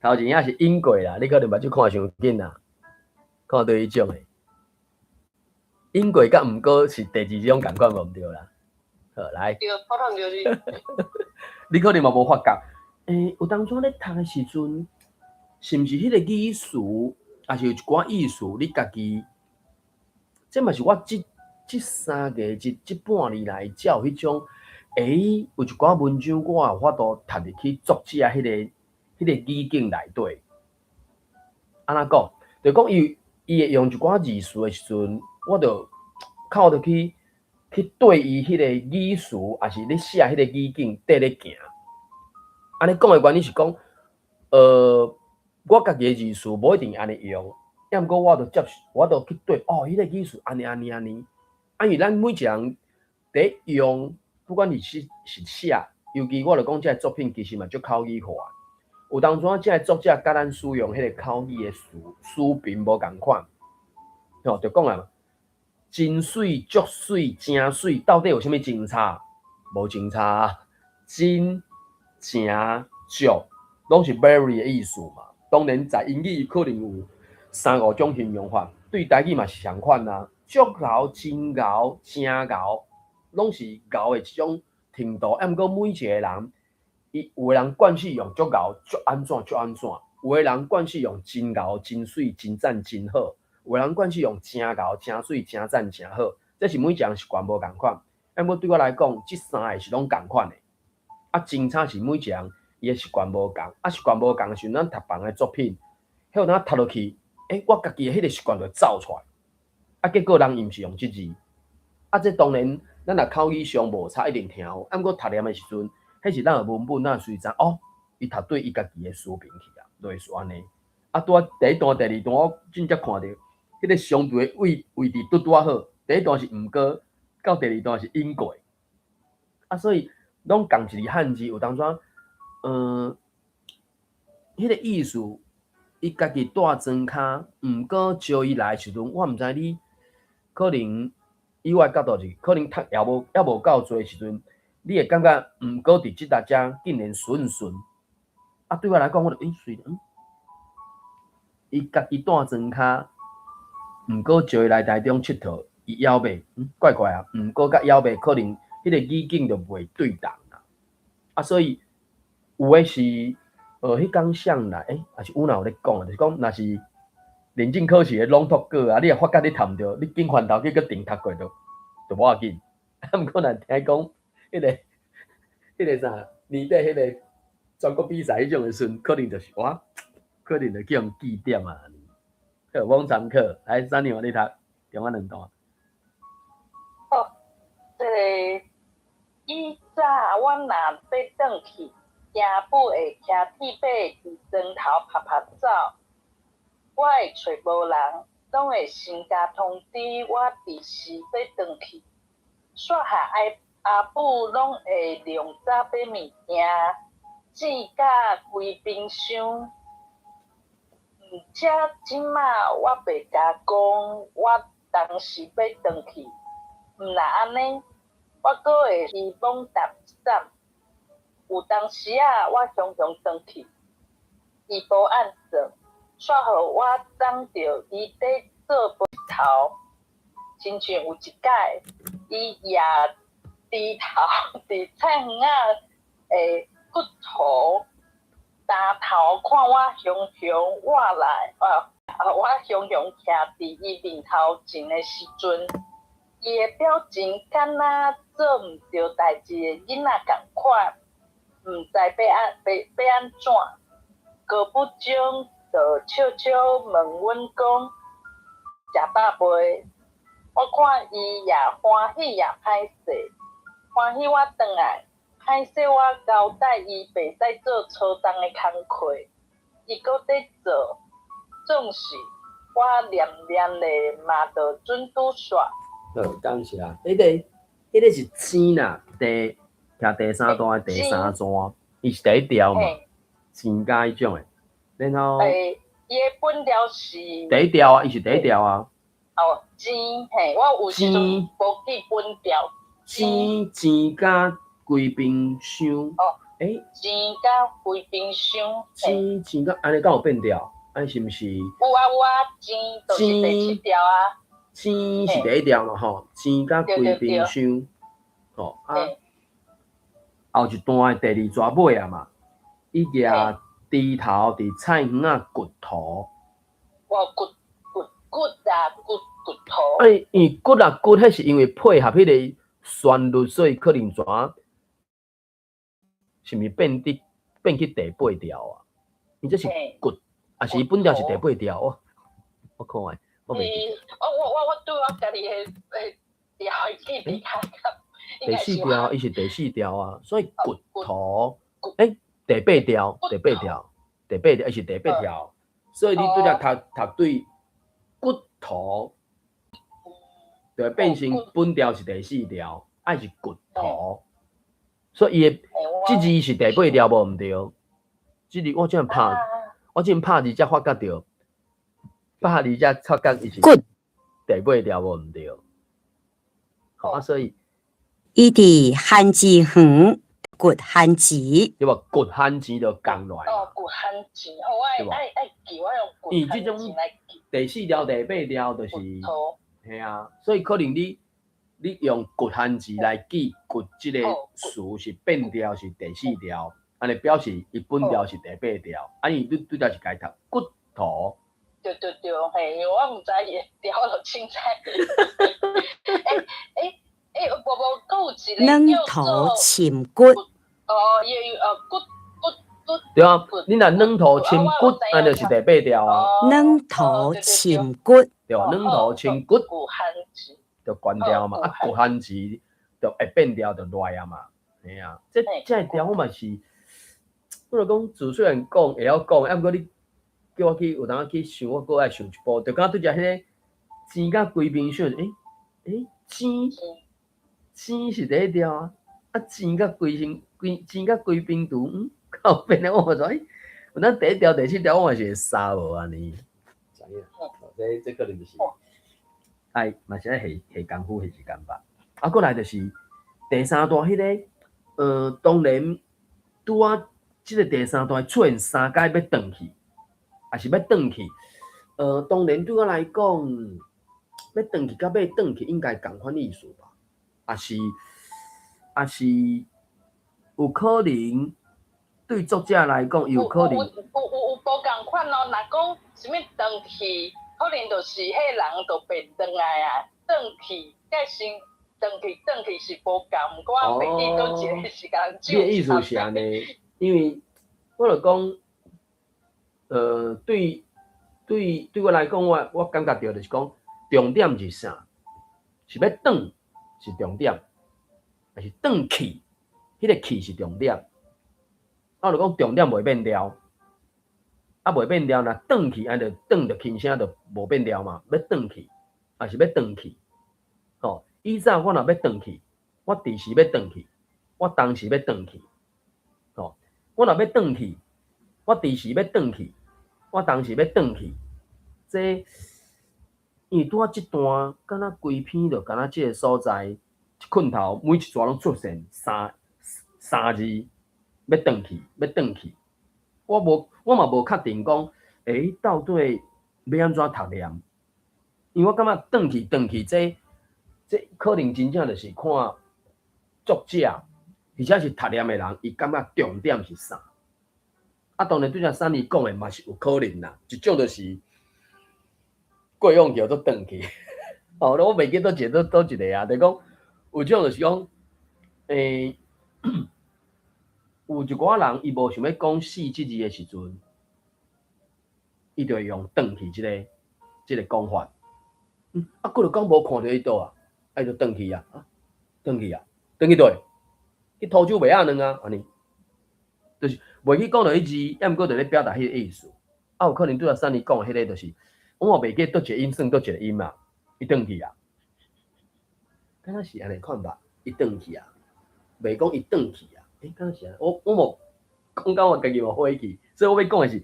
個頭前遐是引過啦，你可能目睭看傷緊啦，看佗一種的。引過佮毋過是第二種仝款無毋對啦。好，來。對，我看著你。你可能嘛無發覺，有當陣咧讀的時陣，是毋是彼個語詞，抑是有一寡意思，你家己，這嘛是我這三個這半年來才有彼種，有一寡文章我有法度讀入去作者彼個語境內底。按怎講？就講伊會用一寡字詞的時陣，我就靠著去對伊彼個語詞，抑是咧寫彼個語境綴咧行。按呢講的原因是講，我家己的字詞無一定按呢用，抑毋過我就接受，我就去對，哦，彼個語詞按呢按呢按呢。啊，因為咱每一個人佇用，不管你是寫，尤其我著講這个作品其實嘛足口語化。有當陣這个作者佮咱使用彼個口語的詞頻無仝款，吼，就講啊，真媠、足媠、誠媠，到底有啥物真差？無真差，真、誠、足，攏是 very 的意思嘛。當然在英語可能有三五種形容法，對台語嘛是仝款啊。足𠢕、真𠢕、誠𠢕，攏是𠢕的一種程度。啊，毋過每一個人，伊有的人慣勢用足𠢕、足按怎、足按怎；有的人慣勢用真𠢕、真媠、真讚、真好；有的人慣勢用誠𠢕、誠媠、誠讚、誠好。這是每一個人習慣無仝款。啊，毋過對我來講，這三个是攏仝款的。啊，真差是每一個人伊的習慣無仝，啊，習慣無仝的時陣，咱讀別人的作品，彼有當讀落去，我家己的彼個習慣就走出來。啊，結果人伊毋是用這字。啊，這當然，咱若口語上無差，一定聽有。啊，毋過讀念的時陣，彼是咱的文本，咱隨知哦，伊讀對伊家己的詞頻去啊，類似按呢。啊，拄仔第一段、第二段，我真正看著，彼個相對的位置拄拄仔好。第一段是毋過，到第二段是引過。啊，所以攏仝一個漢字，有當陣，彼個意思，伊家己蹛莊跤，毋過招伊來的時陣，我毋知你可能以我的角度是，可能讀猶無夠濟時陣，你會感覺毋過佇這搭遮竟然順順。啊，對我來講，我就雖然，伊家己蹛莊跤，毋過招伊來台中𨑨迌，伊猶袂，怪怪啊，毋過佮猶袂可能彼個語境就袂對同啦。啊，所以有的是，彼工誰來，抑是有哪有咧講啊？就是講，若是認證考試的朗讀稿啊，你若發覺你讀毋著，你緊翻頭去閣重讀過就無要緊。啊，毋過若聽講彼個啥年底彼個全國比賽彼種的時陣，可能就是哇，可能就去予記點啊。好，罔參考，來，三娘你讀，中間兩段。好，這个以早阮若欲轉去，驚母會騎鐵馬佇莊頭拍拍走，我會揣無人，攏會先共通知我佇時欲轉去。煞下阿母攏會量早買物件，煎甲規冰箱，毋毋才這馬我袂敢講，我當時欲轉去，毋若按呢，我閣會希望搭散。有當時仔我雄雄轉去，伊無按算，煞予我摠著伊佇做背頭，親像有一擺，伊舉豬頭佇菜園仔的骨頭，擔頭看我雄雄活來，啊，我雄雄徛佇伊面頭前的時陣，伊的表情敢若做毋著代誌的囡仔仝款，毋知欲按怎。高不中就笑笑問阮講：食飽未？我看伊也歡喜也歹勢，歡喜我轉來，歹勢我交代伊袂使做粗重的工課，伊閣佇做，總是我念念咧嘛，就準拄煞。好，感謝。彼個是錢啦，徛第三段的第三段，伊是第一調嘛，錢加彼種的，然後。伊的本調是。第一調啊，伊是第一調啊。哦，錢嘿，我有時陣無記本調。錢錢佮規冰箱。哦。欸。錢佮規冰箱。錢錢佮按呢敢有變調？按呢是毋是？有啊有啊，錢就是第七調啊。錢是第一調嘛吼，錢佮規冰箱，吼啊，後一段的第二逝尾啊嘛，伊舉豬頭佇菜園仔掘土。哦，掘掘骨啊，掘骨頭。欸，因為骨啊骨，彼是因為配合彼個旋律，所以可能怎？是毋是變去第八調啊？伊這是骨，抑是伊本調是第八調哦？我看覓，我袂記。我對我家己的調會記得較較。第四調，伊是第四調啊，所以骨頭，欸，第八調，第八調，第八調，伊是第八調，所以你拄才讀讀對骨頭，就會變成本調是第四調，愛是骨頭，所以伊的這字是第八調無毋對，這字我這樣拍，我這樣拍字才發覺著，拍字才發覺伊是第八調無毋對，好啊，所以。伊佇番薯園掘番薯，對無？掘番薯就仝落來。哦，掘番薯，我愛記，我用掘番薯來記。第四調、第八調就是，嘿啊，所以可能你用掘番薯來記掘這個詞是變調是第四調，按呢表示伊本調是第八調，啊，伊你拄才是共伊讀骨頭。對對對，嘿，因為我毋知伊的調，我就凊彩。欸欸。欸，無無，閣有一個軟土深骨。哦，伊骨骨骨。對啊，你若軟土深骨，按呢就是第八調啊。軟土深骨。對啊，軟土深骨。就懸調嘛，啊，骨番薯就會變調就落來啊嘛，嘿啊，這個調我嘛是，我就講自細漢講會曉講，啊，毋過你叫我去有當去想，我閣愛想一步，就敢若拄才彼個錢佮規冰箱，欸欸，錢。錢是第一調啊，啊錢佮規身規錢佮規冰櫥，靠邊咧，我嘛說，欸，有當第一調、第四調，我嘛是會捎無按呢。知影？這可能就是，愛嘛是愛下下工夫、下時間吧。啊，過來就是第三段彼個，當然拄仔這個第三段出現三擺欲轉去，抑是欲轉去。當然對我來講，欲轉去佮欲轉去應該仝款意思吧。抑是有可能對作者來講，有可能有無仝款哦。若講啥物轉去，可能就是彼人就變轉來啊。轉去佮先轉去轉去是無仝，毋過我袂記佗一個是共你的意思是按呢？因為我就講，對我來講，我感覺著就是講，重點是啥？是欲轉是重點，抑是轉去？彼個去是重點。啊，我就講重點袂變調，啊袂變調，若轉去，按呢就轉就輕聲就無變調嘛。欲轉去，抑是欲轉去？吼，以早我若欲轉去，我佇時欲轉去，我當時欲轉去，吼，我若欲轉去，我佇時欲轉去，我當時欲轉去，這因為拄仔這段，敢若規篇就敢若這个所在，一困頭每一逝攏出現三三字，欲轉去，欲轉去。我無，我嘛無確定講，到底欲按怎讀念？因為我感覺轉去轉去，這這可能真正就是看作者，而且是讀念的人，伊感覺重點是啥？啊，當然對只珊妮講的嘛是有可能啦。一種就是過往叫做轉去，哦，我袂記佗一個佗一個啊，就講有種就是講，有一寡人伊無想欲講死這字的時陣，伊就會用轉去這個講法。啊，過著講無看著伊倒啊，啊伊就轉去啊，啊，轉去啊，轉去佗？去塗酒麥仔卵啊，按呢，就是袂去講著彼字，抑毋過就咧表達彼个意思。啊，有可能拄才珊妮講的彼个就是，我嘛袂記佗一个音算佗一个音啊，伊轉去啊，敢若是按呢款吧？伊轉去啊，袂講伊轉去啊，敢若是按呢？我無講到我家己嘛火去，所以我欲講的是，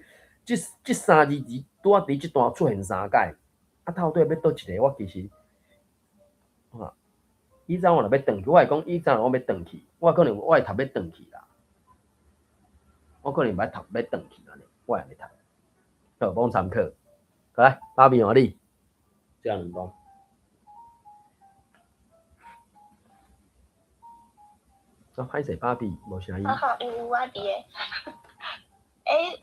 這這三字字拄仔佇這段出現三擺，啊，到底欲佗一个？我其實，啊，以前我若欲轉去，我會講以前我欲轉去，我可能我會讀欲轉去啦，我可能欲讀欲轉去按呢，我會按呢讀。好，罔參考。來，芭比換你，這樣兩講。啊，歹勢芭比無聲音。啊好，有我佇个。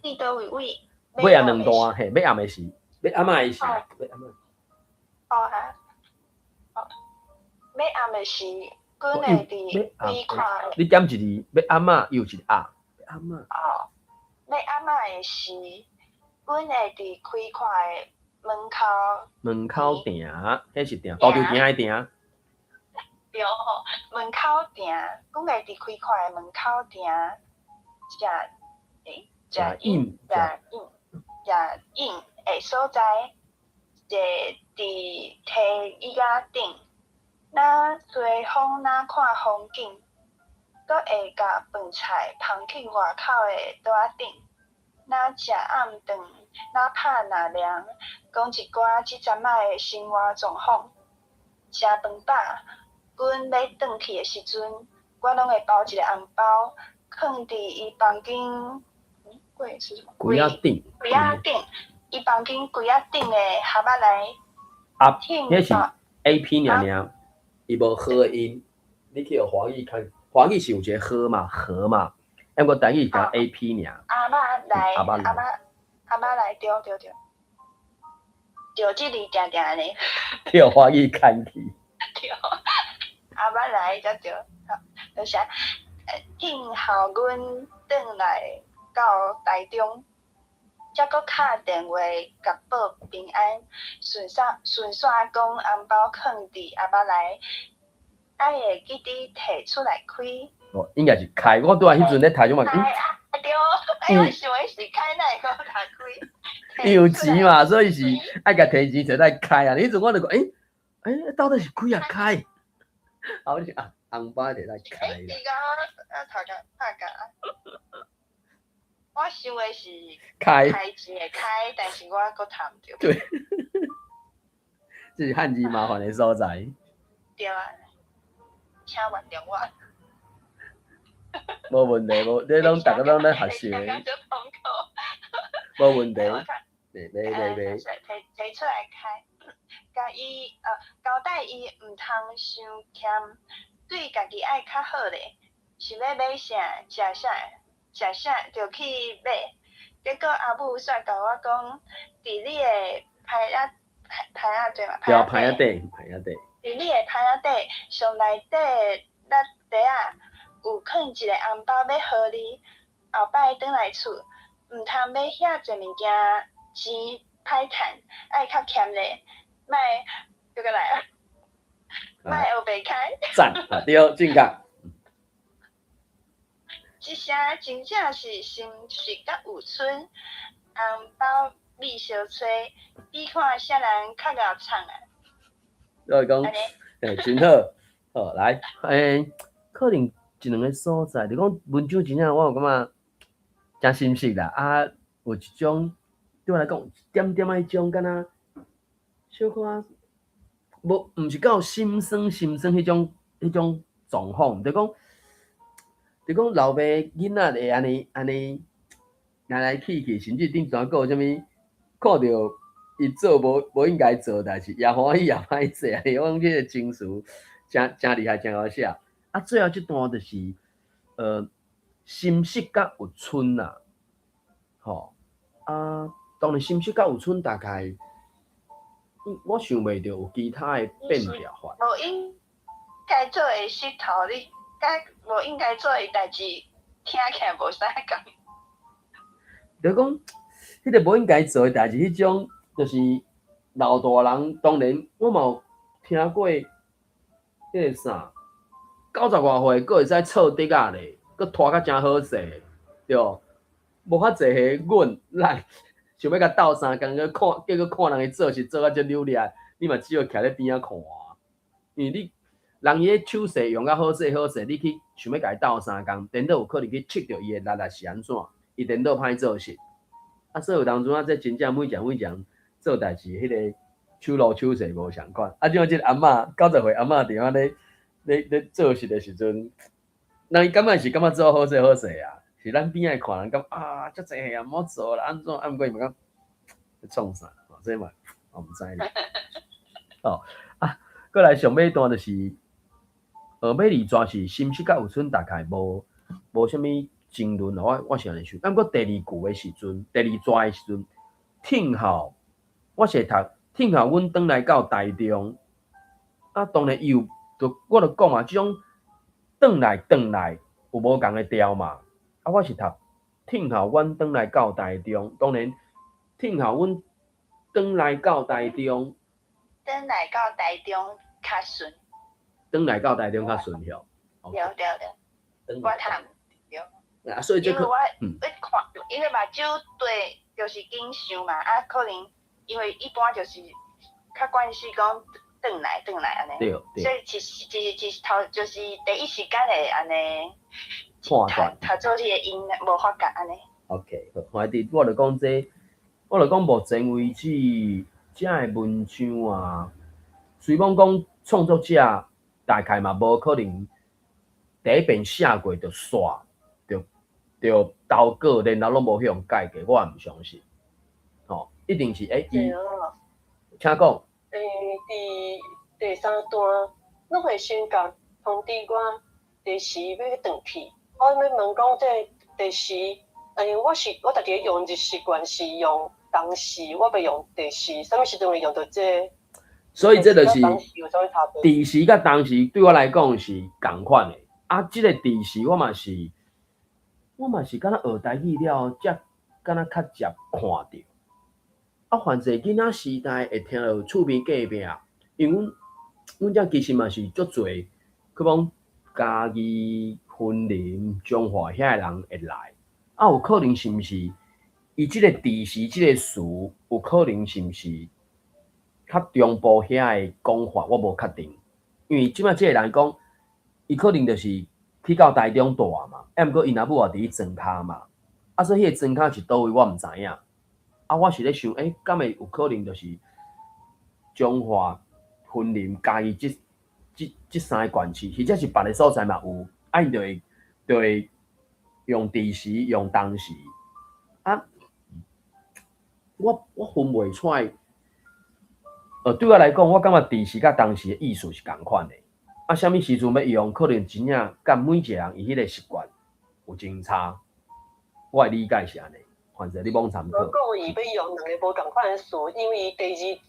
伊佗位位？尾仔兩段，嘿，欲暗的時，欲暗仔的時，欲暗仔。哦哈。哦。欲暗的時，阮會佇規看。你減一字，欲暗仔又一個啊，欲暗仔。哦，欲暗仔的時，阮會佇開闊的門口。門口埕，彼是埕，高頭埕的埕。對吼，門口埕，阮會佇開闊的門口埕，食食飲食飲食飲的所在，坐佇梯椅仔頂，若吹風，若看風景，閣會共飯菜芳去外口的桌仔頂，若食暗頓，若拍納涼，講一寡這陣仔的生活狀況。食飯飽，阮欲轉去的時陣，我攏會包一个紅包，囥佇伊房間櫃是什麼？櫃仔頂。櫃仔頂，伊房間櫃仔頂的盒仔內。啊，彼是 A P 爾爾，伊無好的音，你去予華語看，華語是有一个好嘛，和嘛，毋過台語加 A P 爾。阿媽來，阿媽阿媽來，對對對，對，這字定定按呢。去予華語牽去。對，阿媽來才對，好，多謝。聽候阮轉來到台中，才閣敲電話共報平安，順煞順煞講紅包囥佇盒仔內，愛會記得提出來開。哦，應該是開，我拄仔彼陣咧台中嘛。開啊，對，我想的是開，哪會閣打開？伊有錢嘛，所以是愛共提錢提來開啊。彼陣我就講，到底是開啊開？啊，我就啊，紅包提來開。你講啊，頭殼拍架。我想的是開開錢的開，但是我閣讀毋著。對，這是漢字麻煩的所在。對啊，請原諒我。無問題，無，你攏逐个攏咧學習。無問題。袂袂袂袂。提提出來開，共伊交代伊毋通傷儉，對家己愛較好咧。想欲買啥，食啥，食啥就去買。結果阿母煞共我講，佇你的牌仔牌仔對嘛？對啊，牌仔底，牌仔底。佇你的牌仔底上內底的垃袋仔有囥一个紅包欲予你，後擺轉來厝，毋通買遐濟物件，錢歹趁，愛較儉咧，莫閣閣來啊，莫烏白開。讚啊，對，正確。這聲真正是心實佮有春，紅包味相揣，比看啥人較𠢕創啊！我講，真好，好來，可能一兩个所在，就講文章真正我有感覺誠心實啦。啊，有一種，對我來講，點點仔彼種敢若小可無，毋是到心酸心酸彼種狀況，就講老爸囡仔會按呢按呢來來去去，甚至頂陣閣有啥物看著伊做無應該做代誌，也歡喜也歹勢啊！我講這个情緒誠誠厲害，誠好寫。啊，最後這段就是心室佮有春啊，吼啊，當然心室佮有春大概，我想袂著有其他的變調法。無應該做的石頭，你佮無應該做的代誌，聽起來無啥仝。就講，彼个無應該做的代誌，彼種就是老大人。當然，我嘛有聽過彼个啥，90外歲，閣會使操笛仔咧，閣拖甲誠好勢，對無？無較濟歲，阮咱想欲共鬥相共，閣看，結果看人伊做事做甲遮溜厲害，你嘛只好徛咧邊仔看。因為你人伊个手勢用甲好勢好勢，你去想欲共伊鬥相共，顛倒有可能去測著伊的力力是按怎，伊顛倒歹做事。啊，所以有當陣啊，這真正每一人每一人做代誌，彼个手路手勢無仝款。啊，像這个阿嬤，90歲阿嬤佇遐咧做事的時陣，人伊感覺是感覺做好勢好勢啊，是咱邊仔看人感覺啊，遮濟歲啊，毋好做啦，按怎？啊，毋過伊嘛感覺創啥？哦，這嘛我毋知。哦，啊，過來上尾段就是，尾二段是心室佮有春，大概無啥物爭論，我是按呢想。啊，毋過第二句的時陣，第二段的時陣，聽候，我是會讀聽候阮轉來到台中，啊，當然伊有，就我就講啊，這種轉來轉來有無仝的調嘛。啊，我是讀聽候阮轉來到台中，當然聽候阮轉來到台中，轉來到台中較順，轉來到台中較順吼。對對對，我讀對。啊，所以這個，因為我一看，因為目睭對，就是緊想嘛，啊，可能因為一般就是較慣勢講轉來轉來按呢，所以其實其實其實頭就是第一時間會按呢判斷，讀做這個音無發覺按呢。 OK，好，反正我就講這，我就講目前為止，這个文章啊，雖罔講創作者大概嘛無可能第一遍寫過就煞，就投稿，然後攏無彼種改過，我也毋相信。吼，一定是欸，伊，請講。欸，佇第三段，你會先共通知我第時欲轉去。我欲問講，這第時，因為我是我家己用日習慣是用當時，我袂用第時，啥物時陣會用著這個？所以這就是佇時佮當時對我來講是仝款的。啊，這个佇時我嘛是敢若學台語了，才敢若較捷看著。啊，凡濟囡仔時代會聽著厝邊隔壁，因為阮遮其實嘛是足濟，去講嘉義、雲林、彰化遐的人會來。啊，有可能是毋是伊這个佇時這个詞，有可能是毋是較中部遐的講法，我無確定。因為這擺這個人講，伊可能就是去到台中蹛嘛，啊，毋過𪜶阿母也佇咧莊跤嘛，啊，所以彼個莊跤是佗位，我毋知影。啊，我是咧想，欸，敢會有可能就是彰化、雲林、嘉義這三个縣市，或者是別个所在嘛有，啊，𪜶就會用佇時，用當時。啊，我分袂出來。對我來講，我感覺佇時佮當時的意思是仝款的。啊，啥物時陣欲用，可能真正佮每一個人伊彼個習慣有真差。我的理解是按呢，反正你罔參考。我講伊欲用兩个無仝款的詞，因為伊第二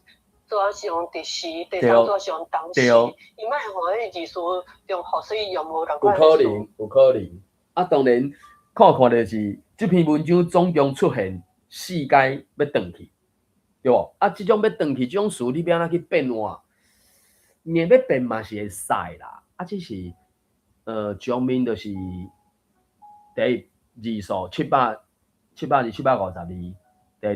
段是用佇時，第三段是用當時，伊莫予彼個字詞重複，所以用無仝款的詞。有可能，有可能。啊，當然看看就是這篇文章總共出現四階欲轉去，對無？啊，這種欲轉去這種詞，你欲按怎去變換？硬欲變嘛是會使啦。啊，只是上面就是第一字數700 700字752，第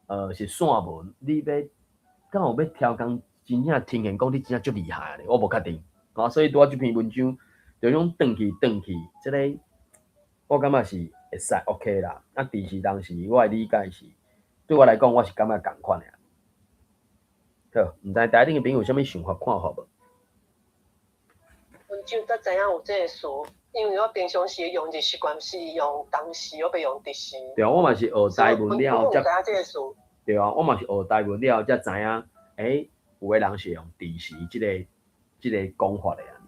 二是散文，你欲敢有欲超工，真正聽見講你真正足厲害咧，我無確定。啊，所以拄仔這篇文章就種轉去轉去，這个我感覺是會使 OK 啦。啊，佇時當時，我的理解是對我來講，我是感覺仝款的。好，毋知台頂的朋友有啥物想法看法無？阮就才知影有這个詞，因為我平常時用字習慣是用動詞，我袂用直詞。對啊，我嘛是學台文了後才。知影這個詞。對啊，我嘛是學台文了後才知影，欸，有的人是用直詞這個講法的啊。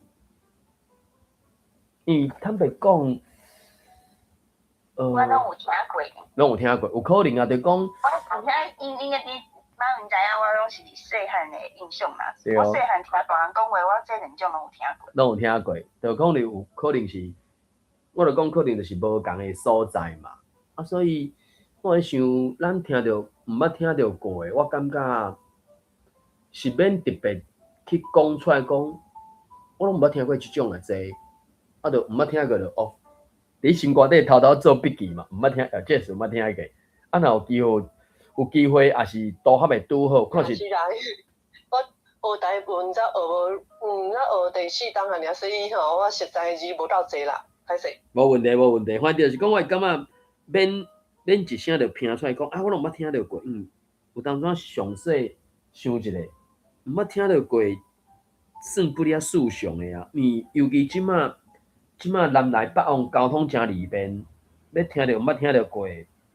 因為坦白講，我攏有聽過。攏有聽過，有可能啊，就講。我而且𪜶𪜶個佇馬雲知影，我攏是細漢的印象啦。我細漢聽大人講話，我這兩種攏有聽過。攏有聽過，就可能有可能是，我就講可能就是無仝的所在嘛。啊，所以我咧想，咱聽著毋捌聽著過的，我感覺是免特別去講出來講，我攏毋捌聽過這種的這，啊，就毋捌聽過就哦，佇心肝底偷偷做筆記嘛，毋捌聽，這是毋捌聽過。啊，若有機會，有機會也是拄合會拄好，看是。是啦，我學台文才學無，才學第四冬爾，所以吼，我實在字無夠濟啦，歹勢。無問題，無問題，反正就是講，我會感覺免一聲就拼出來講，啊，我攏毋捌聽著過，有當陣詳細想一下，毋捌聽著過，算不了思想的啊。因為尤其這馬，這馬南來北往交通誠利便，欲聽著毋捌聽著過，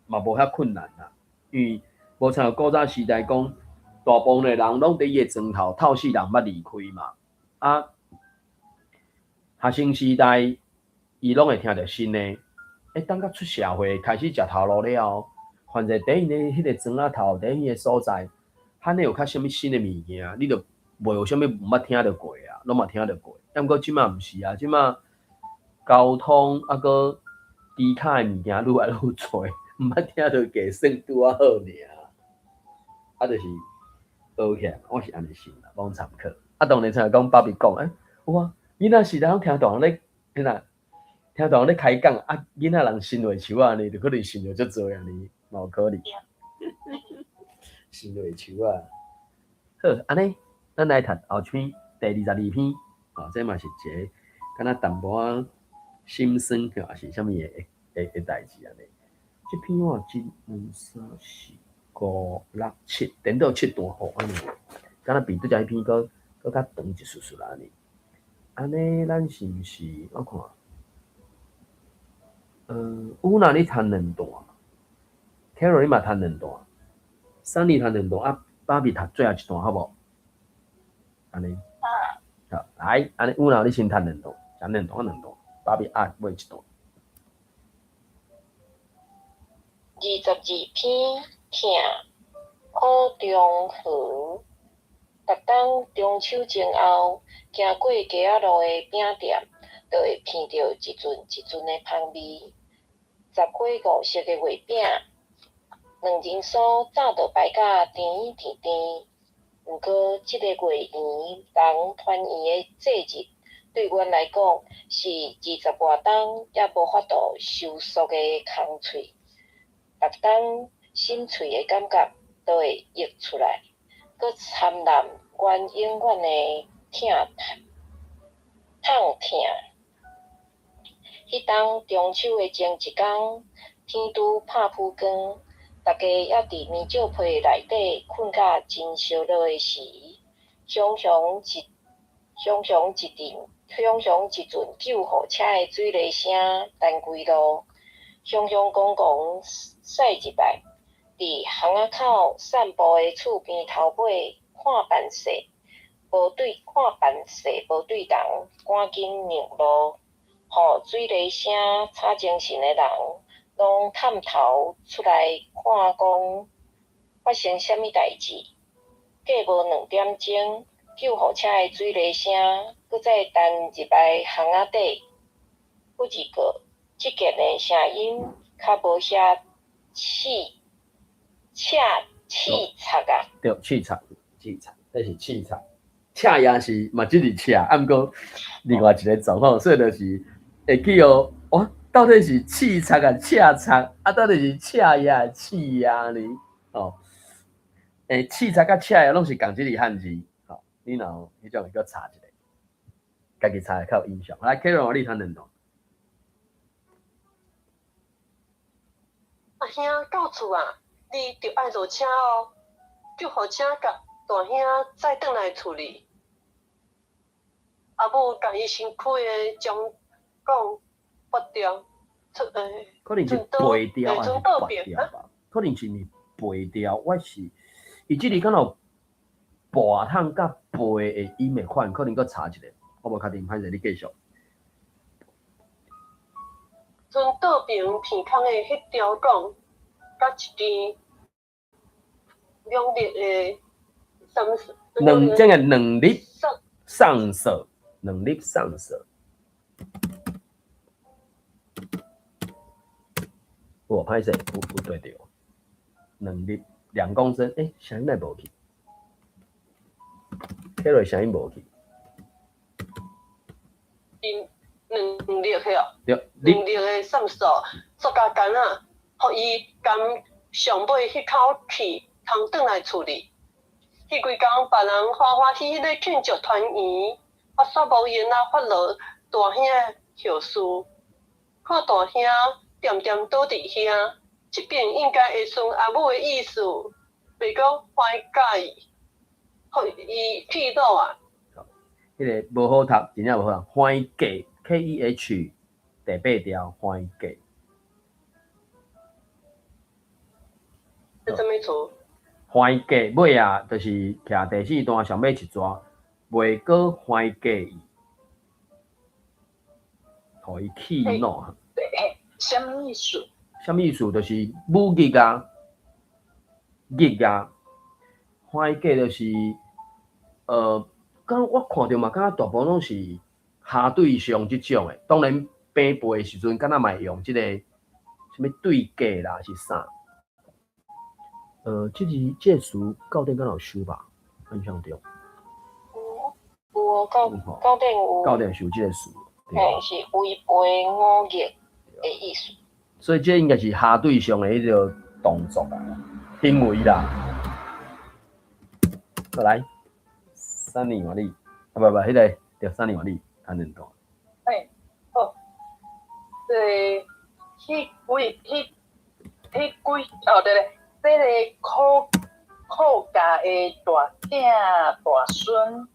嘛無遐困難啦。因為無親像古早時代講，大部分的人攏佇伊的床頭，透死人毋捌離開嘛。啊，學生時代，伊攏會聽著新的。欸，等到出社會開始食頭路了後，反正佇𪜶的彼個床仔頭，佇𪜶的所在，罕會有較啥物新的物件，你就袂有啥物毋捌聽著過啊，攏嘛聽著過。啊，毋過這馬毋是啊，這馬交通啊，閣機卡的物件愈來愈濟，毋捌聽著過算拄仔好爾。啊，就是學起來，我是按呢想啦，罔參考。啊，當然像講芭比講，欸，有啊，囡仔時代攏聽大人咧，彼若聽大人咧開講，啊，囡仔人信話樹仔呢，就可能信著足濟按呢，嘛有可能。信話樹仔。好，按呢，咱來讀後一篇第22篇，哦，這嘛是一個敢若淡薄仔心酸，抑是啥物的代誌按呢。這篇我一、兩、三、四、五、六、七，顛倒七段吼，按呢，敢若比拄才彼篇閣閣較長一絲絲啦，按呢。按呢，咱是毋是我看？烏娜你讀兩段，Carol 你嘛讀兩段，Sunny 讀兩段，啊，芭比讀最後一段，好無？按呢。好，來，按呢烏娜你先讀兩段，講兩段，兩段，芭比壓尾一段。22篇疼苦中河，逐冬中秋前後，經過街仔路的餅店，就會聞著一陣一陣的芳味。十花五色的月餅，兩人酥早就排甲甜甜甜。毋過，這个月圓人團圓的節日，對阮來講是二十外冬猶無法度收束的空喙。逐冬心喙的感覺都會溢出來，閣摻濫阮永遠的疼痛疼。彼冬中秋的前一工，天拄拍晡光，大家猶佇棉石被內底睏甲真燒熱的時，雄雄一雄雄一陣雄雄一陣救護車的水螺聲彈規路，雄雄公公駛入來，佇巷仔口散步的厝邊頭尾看辦勢，無對看辦勢無對人，趕緊讓路，予水螺聲吵精神的人，攏探頭出來看講發生啥物代誌。過無兩點鐘，救護車的水螺聲閣再彈入來巷仔底，不過這件的聲音較無遐刺刺刺插啊！對，刺插，刺插，這是刺插，赤也是嘛，只是赤，啊，毋過另外一個狀況，所以就是會去予哇，到底是刺插啊，赤插啊，到底是赤也刺也呢？哦，欸，刺插佮赤也攏是仝一个漢字，吼，你若有彼種會閣查一下，家己查會較有印象。來，Carol，你讀兩段。阿兄到厝啊，你著愛落車哦，救護車共大兄載轉來厝裡。阿母共伊身軀的將講拔掉，出可能是背掉還是拔掉吧？可能是毋是背掉？我是伊這裡敢若有跋桶佮背的音的款，可能閣查一下，我無確定，歹勢，你繼續。賰倒爿鼻空的彼條管，佮一支2粒的三兩這个兩粒上色，兩粒上色。有歹勢，有對著，兩粒2公升，欸，聲音哪無去？彼落聲音無去。兩粒遐，對，兩粒的線索，塑膠桿仔，予伊含上尾彼口氣通轉來厝裡。彼幾工別人歡歡喜喜咧慶祝團圓，我煞無閒仔發落大兄的後事。看大兄恬恬倒佇遐，這遍應該會順阿母的意思，袂閣歡介意，予伊氣惱啊。彼个無好讀，真正無好讀。歡介 K E H 第八條歡介。這啥物詞？歡介尾啊，就是徛第四段上尾一逝，袂閣歡介意，予伊氣惱。啥物意思？啥物意思？就是母語啊，語啊，歡介就是，敢我看著嘛，感覺大部分攏是下對象這種的。當然，平背的時陣，敢若嘛會用這个啥物對價啦，是啥？這字這個詞教典敢若有收吧？印象中。有哦，教典有。教典收這個詞。嘿，是違背五義的意思。所以這應該是下對象的彼個動作啊，行為啦。過來，三年換你，啊不不，彼個對，三年換你，陳仁大。嘿，好，這個彼幾彼彼幾哦對對，這个苦家的大囝大孫，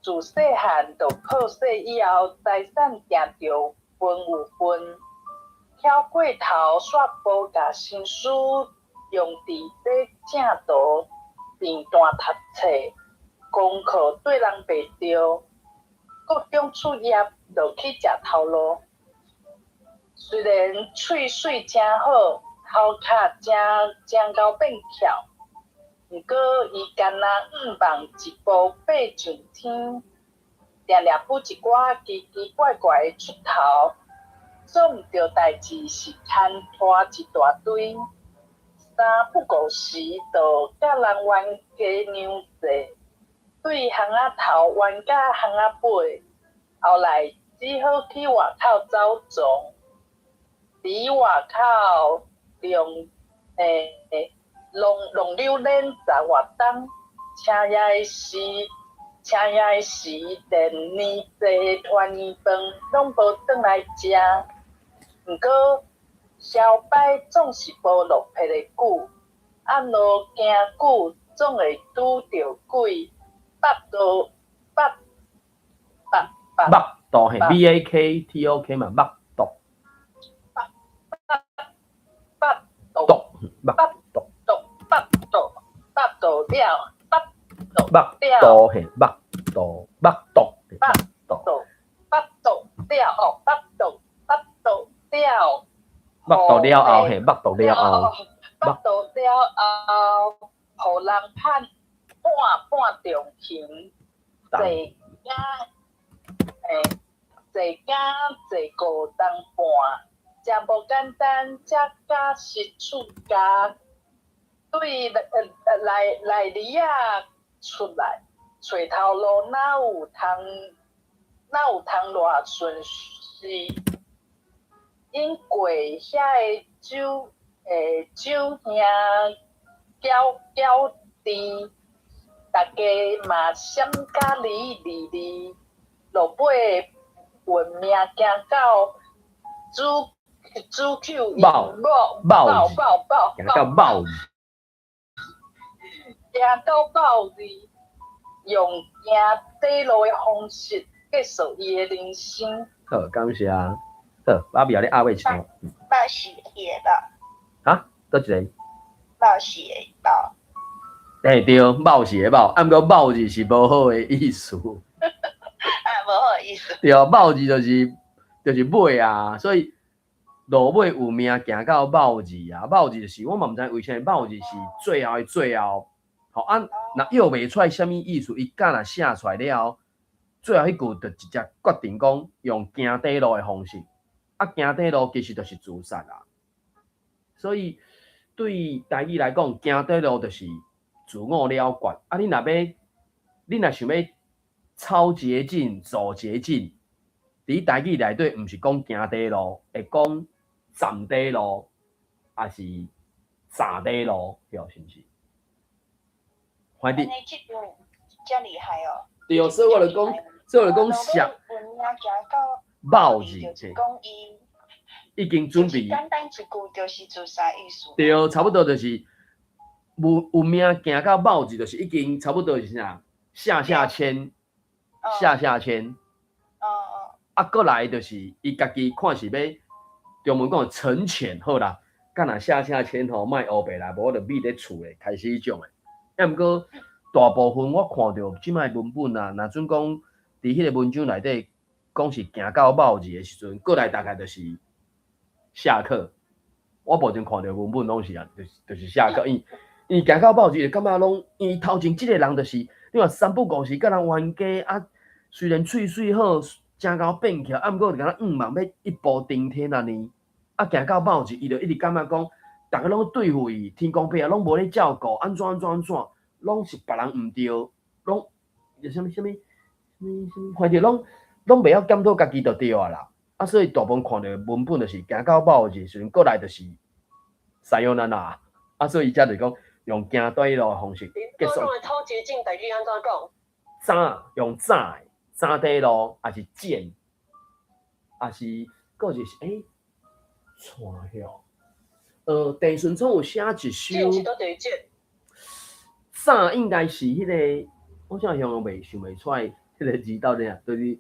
自細漢就靠勢以後，財產定著分有份，巧過頭，煞無共心思用佇這正途，平淡讀冊，功課對人袂著，國中畢業就去食頭路。雖然喙水誠好，頭殼誠誠𠢕變翹，毋過伊干焦向望一步爬上天，定定舞一寡奇奇怪怪的出頭，做毋著代誌是牽拖一大堆，三不五時就佮人冤家娘債，對巷仔頭冤到巷仔尾，後來只好去外口走傱，佇外口用弄榴蓮十外冬，請夜的時，連年濟的團圓飯攏無轉來食。毋過痟擺總是無落魄的久，按路行久總會拄著鬼，腹肚腹腹腹肚嘿，B A K T O K 嘛，腹肚。腹肚腹肚腹肚腹肚了，腹肚腹肚嘿，腹肚腹肚腹肚腹肚了哦，腹肚腹肚了，腹肚了後嘿，腹肚了後，腹肚了後，予人判半半重刑，坐監坐監坐五冬半。誠無簡單，才敢實出家，對內里仔出來，揣頭路哪有通偌順勢？因過遐个酒兄攪攪甜，大家嘛閃甲離離離，落尾運命行到主主口爆爆爆爆爆行到爆。行到某字，用行短路的方式結束伊的人生。好，感謝。好，芭比，你押尾一段。某是伊的某。哈？佗一个？某是的某。欸，對，某是的某，啊，毋過某字是無好的意思。啊，無好的意思。對，某字就是尾啊，所以落尾有命行到某字啊，某字就是我嘛毋知為啥某字是最後的最後，吼啊，若臆袂出來啥物意思，伊敢若寫出來了後，最後彼句就直接決定講用行短路的方式，啊，行短路其實就是自殺啦。所以對台語來講，行短路就是自我了結。啊，你若想欲抄捷徑、走捷徑，佇台語內底毋是講行短路，會講斬短路，抑是斬短路，對，是毋是？反正這遮厲害哦！對哦，所以我就講，所以我就講寫某字，講伊已經準備。簡單一句就是自殺意思。對，差不多就是有命行到某字，就是已經差不多是啥？下下籤，下下籤。啊，閣來就是伊家己看是欲中文講沉潛好啦，敢若下下籤吼，莫烏白來，無我就覕佇厝咧，開始彼種的。啊，毋過大部分我看著這擺文本啊，若準講佇彼个文章內底講是行到某字的時陣，閣來大概就是下課。我目前看著文本攏是啊，就是下課，因為行到某字就感覺攏，因為頭前這个人就是，你看三不五時佮人冤家啊，雖然喙水好，誠𠢕變起來，啊，毋過就敢若向望欲一步登天按呢。啊，行到某字，伊就一直感覺講，逐家攏對付伊，天公伯啊攏無咧照顧，按怎按怎按怎，攏是別人毋對，攏啥物啥物啥物啥物，反正攏袂曉檢討家己就對啊啦。啊，所以大部分看著文本就是行到某字時陣，閣來就是さよなら。啊，所以伊才就講用行短路的方式結束。抄捷徑台語按怎講？斬用斬的，斬短路，抑是剪，抑是閣就是欸，錯曉。鄭順聰有寫一首。斬應該是彼个，我現在形容袂想袂出來，彼个字到底啊，就是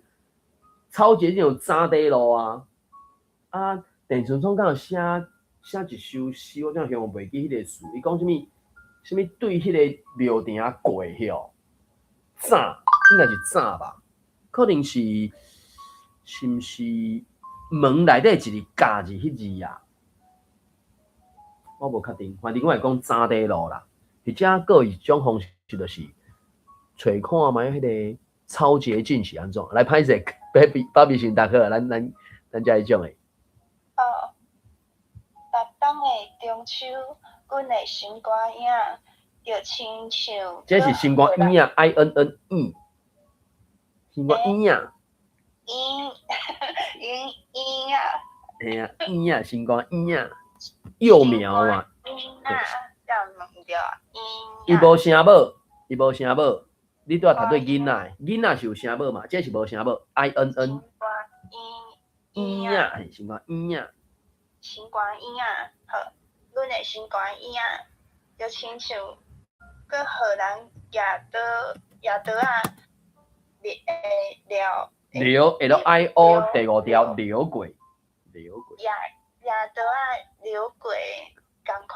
抄捷徑有斬短路啊。啊，鄭順聰敢有寫一首詩，我現在形容袂記彼個詞，伊講啥物？啥物對彼个廟埕過曉？斬應該是斬吧？可能是是毋是門內底一個咬字彼字啊？我無確定，反正我會講斬短路啦。或者閣有一種方式，就是揣看覓彼个抄捷徑是按怎？來歹勢，芭比芭比先答好，咱才彼種的。哦，逐冬的中秋，阮的心肝仔就親像。這是心肝嬰仔，I N N E，心肝嬰仔。嬰嬰嬰仔。嘿啊，嬰仔，心肝嬰仔，幼苗啊。嬰仔，這樣毋對啊，伊無聲母，伊無聲母，你拄仔讀對囡仔，囡仔是有聲母嘛？這是無聲母，I N N。嬰仔，心肝嬰仔。心肝嬰仔，好，阮的心肝嬰仔，就親像閣予人舉刀舉刀仔，掠撩 L I O 第五條撩過，撩過。舉刀仔撩過仝款，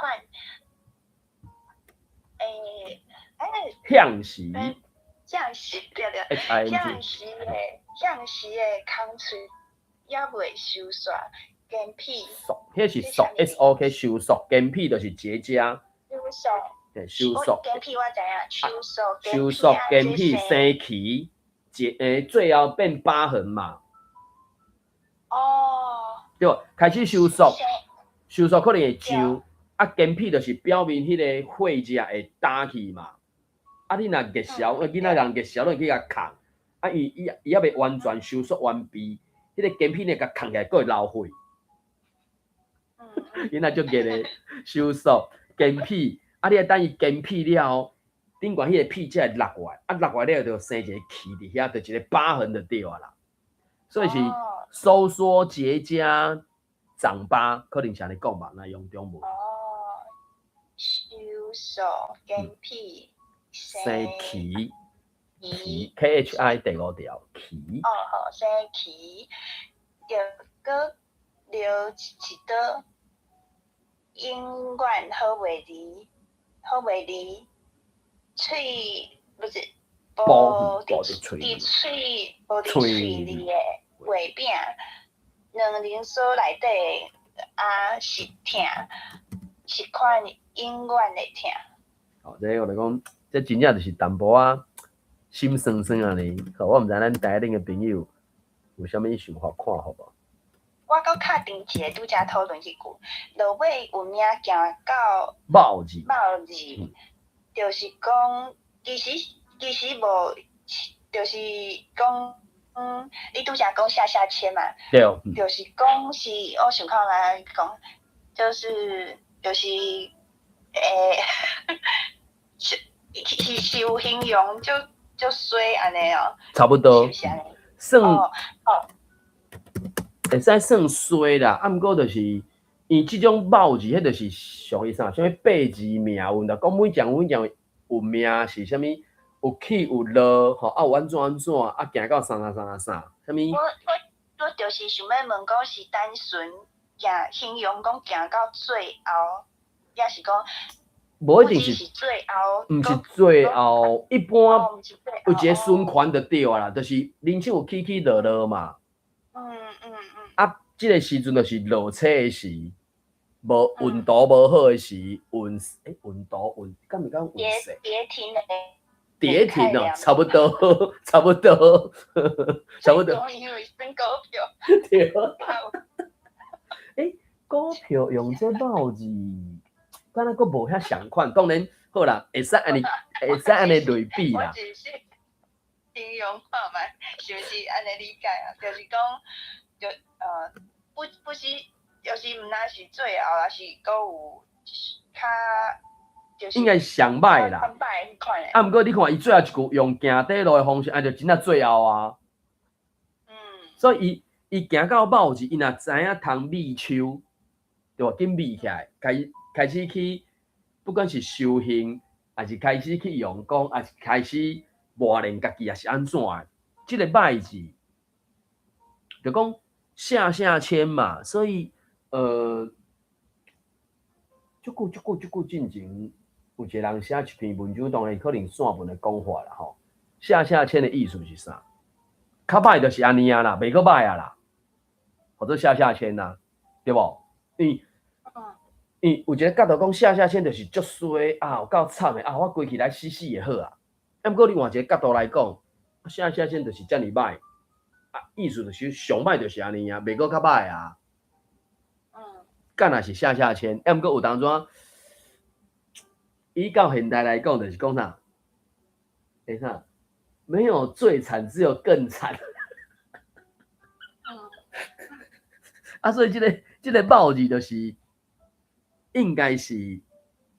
欸，哎。向時。向時對對，向時的向時的空喙猶未收煞，乾皮。縮，彼是縮 S O K 收縮，乾皮就是結痂。收縮。對，收縮。乾皮我知影，收縮。收縮乾皮生氣，結欸最後變疤痕嘛。哦。對，開始收縮，收縮可能會皺，啊乾皮就是表面彼个血跡會焦去嘛。啊，你若熱燒，囡仔人熱燒，攏會去共崁。啊，伊猶未完全收縮完畢，彼个乾皮呢，共崁起來，閣會流血。囡仔足熱的，收縮乾皮，啊，你愛等伊乾皮了後，頂懸彼個皮才會落來，啊，落來了就生一个氣佇遐，就一个疤痕就對啊啦。所以是收縮結痂長疤，可能是按呢講吧，若用中文。哦，收縮乾皮。生奇奇 K H I 第五條奇。哦好，生奇，著閣落一刀，永遠好袂離，好袂離，喙不是薄佇佇喙無佇喙裡的月餅，兩人所內底啊是疼，是款永遠的疼。哦，這我來講，這真正就是淡薄仔心酸酸按呢。好，我毋知咱台頂的朋友有啥物想法看法無？我閣敲定一个拄才討論彼句，落尾有影行到卯字，卯字，就是講其實無，就是講，你拄才講下下籤嘛，對，就是講是，我想看覓講，就是，是有形容就就衰按呢哦，差不多，是毋是按呢？算哦哦。會使算衰啦，啊，毋過就是，伊這種卯字，彼就是屬於啥？啥物八字命運啦，講每項每項有命是啥物？有起有落，吼，啊有按怎按怎，啊行到啥啥啥啥，啥物？我就是想欲問講是單純行形容講行到最後，抑是講無一定是，是最後，毋是最後，一般有一個循環就對啊啦，就是人生有起起落落嘛。啊，這個時陣就是落車的時，無運途無好的時，運欸運途運，敢毋講運勢？跌停的。跌停哦，差不多，差不多，差不多。因為升股票。對。欸，股票用這卯字，敢若閣無遐相款。當然好啦，會使按呢，會使按呢類比啦。我只是形容看覓，是毋是按呢理解啊？就是講，就不是，就是毋但是最後，抑是閣有較，就是應該上歹啦。較歹彼款的。啊，毋過你看伊最後一句用行短路的方式，啊，就真正最後啊。所以伊行到卯字，伊若知影通覕手，對無？緊覕起來，開始去，不管是修行，抑是開始去用功，抑是開始磨練家己，抑是按怎的？這個歹字，就講下下籤嘛。所以，足久足久足久進前，有一個人寫一篇文章，當然可能散文的講法啦吼。下下籤的意思是啥？較歹就是按呢啊啦，袂閣歹啊啦，或者下下籤啊，對無？因有一個角度講，下下籤就是足衰啊，有夠慘的啊，我規氣來死死會好啊。啊，毋過你換一個角度來講，下下籤就是遮爾歹，啊，意思就是上歹就是按呢啊，袂閣較歹啊。敢若是下下籤，啊，毋過有當陣，以到現代來講，就是講啥？欸啥？沒有最慘，只有更慘。啊，所以這個卯字就是應該是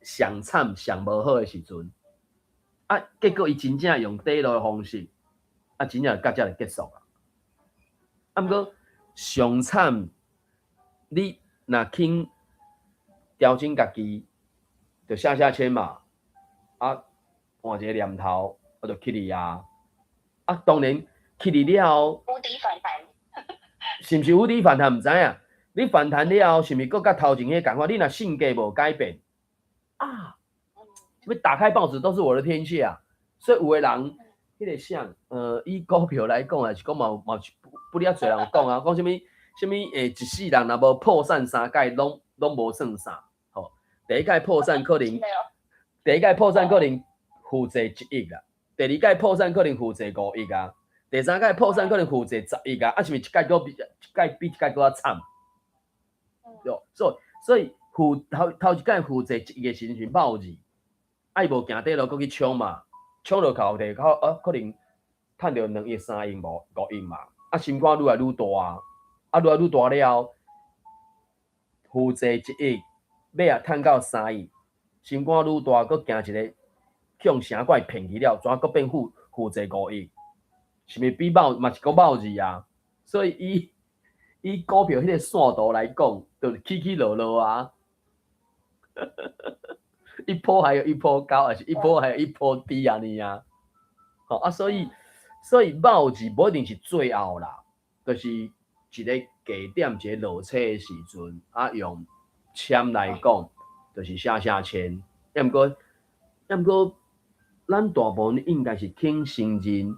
上慘、上無好的時陣。啊，結果伊真正用短路的方式，啊，真正到遮就結束啊。啊，毋過上慘，你若肯調整家己，就下下籤嘛。啊，換一個念頭，我就起去啊。啊，當然起去了後，無底反彈，是毋是無底反彈？毋知影。你反彈了後，是毋是閣佮頭前彼個仝款？你若性格無改變，啊，欲打開報紙都是我的天下。所以有的人，彼個像，以股票來講，抑是講嘛是不了濟人有講啊，講啥物啥物一世人若無破產三擺，攏無算啥。吼，第一擺破產可能，第一擺破產可能負債1億啦，第二擺破產可能負債5億啊，第三擺破產可能負債10億啊，啊是毋是一擺閣比一擺比一擺閣較慘？對，所以負頭一擺負債1億的時陣是卯字，啊伊無行短路，閣去衝嘛，衝落頭地可能趁著2億、3億、5億嘛，啊心肝愈來愈大，啊愈來愈大了後，負債1億，尾仔趁到3億，心肝愈大，閣行一个向城怪騙去了，怎閣變負債5億？是毋是比卯嘛是閣卯字啊？所以以股票彼個線圖來講，就是起起落落啊。一波還有一波高，還是一波還有一波低按呢啊？吼啊，所以卯字無一定是最後啦，就是一个低點，一個落車的時陣，啊用籤來講，就是寫寫籤。抑毋過，咱大部分應該是肯承認，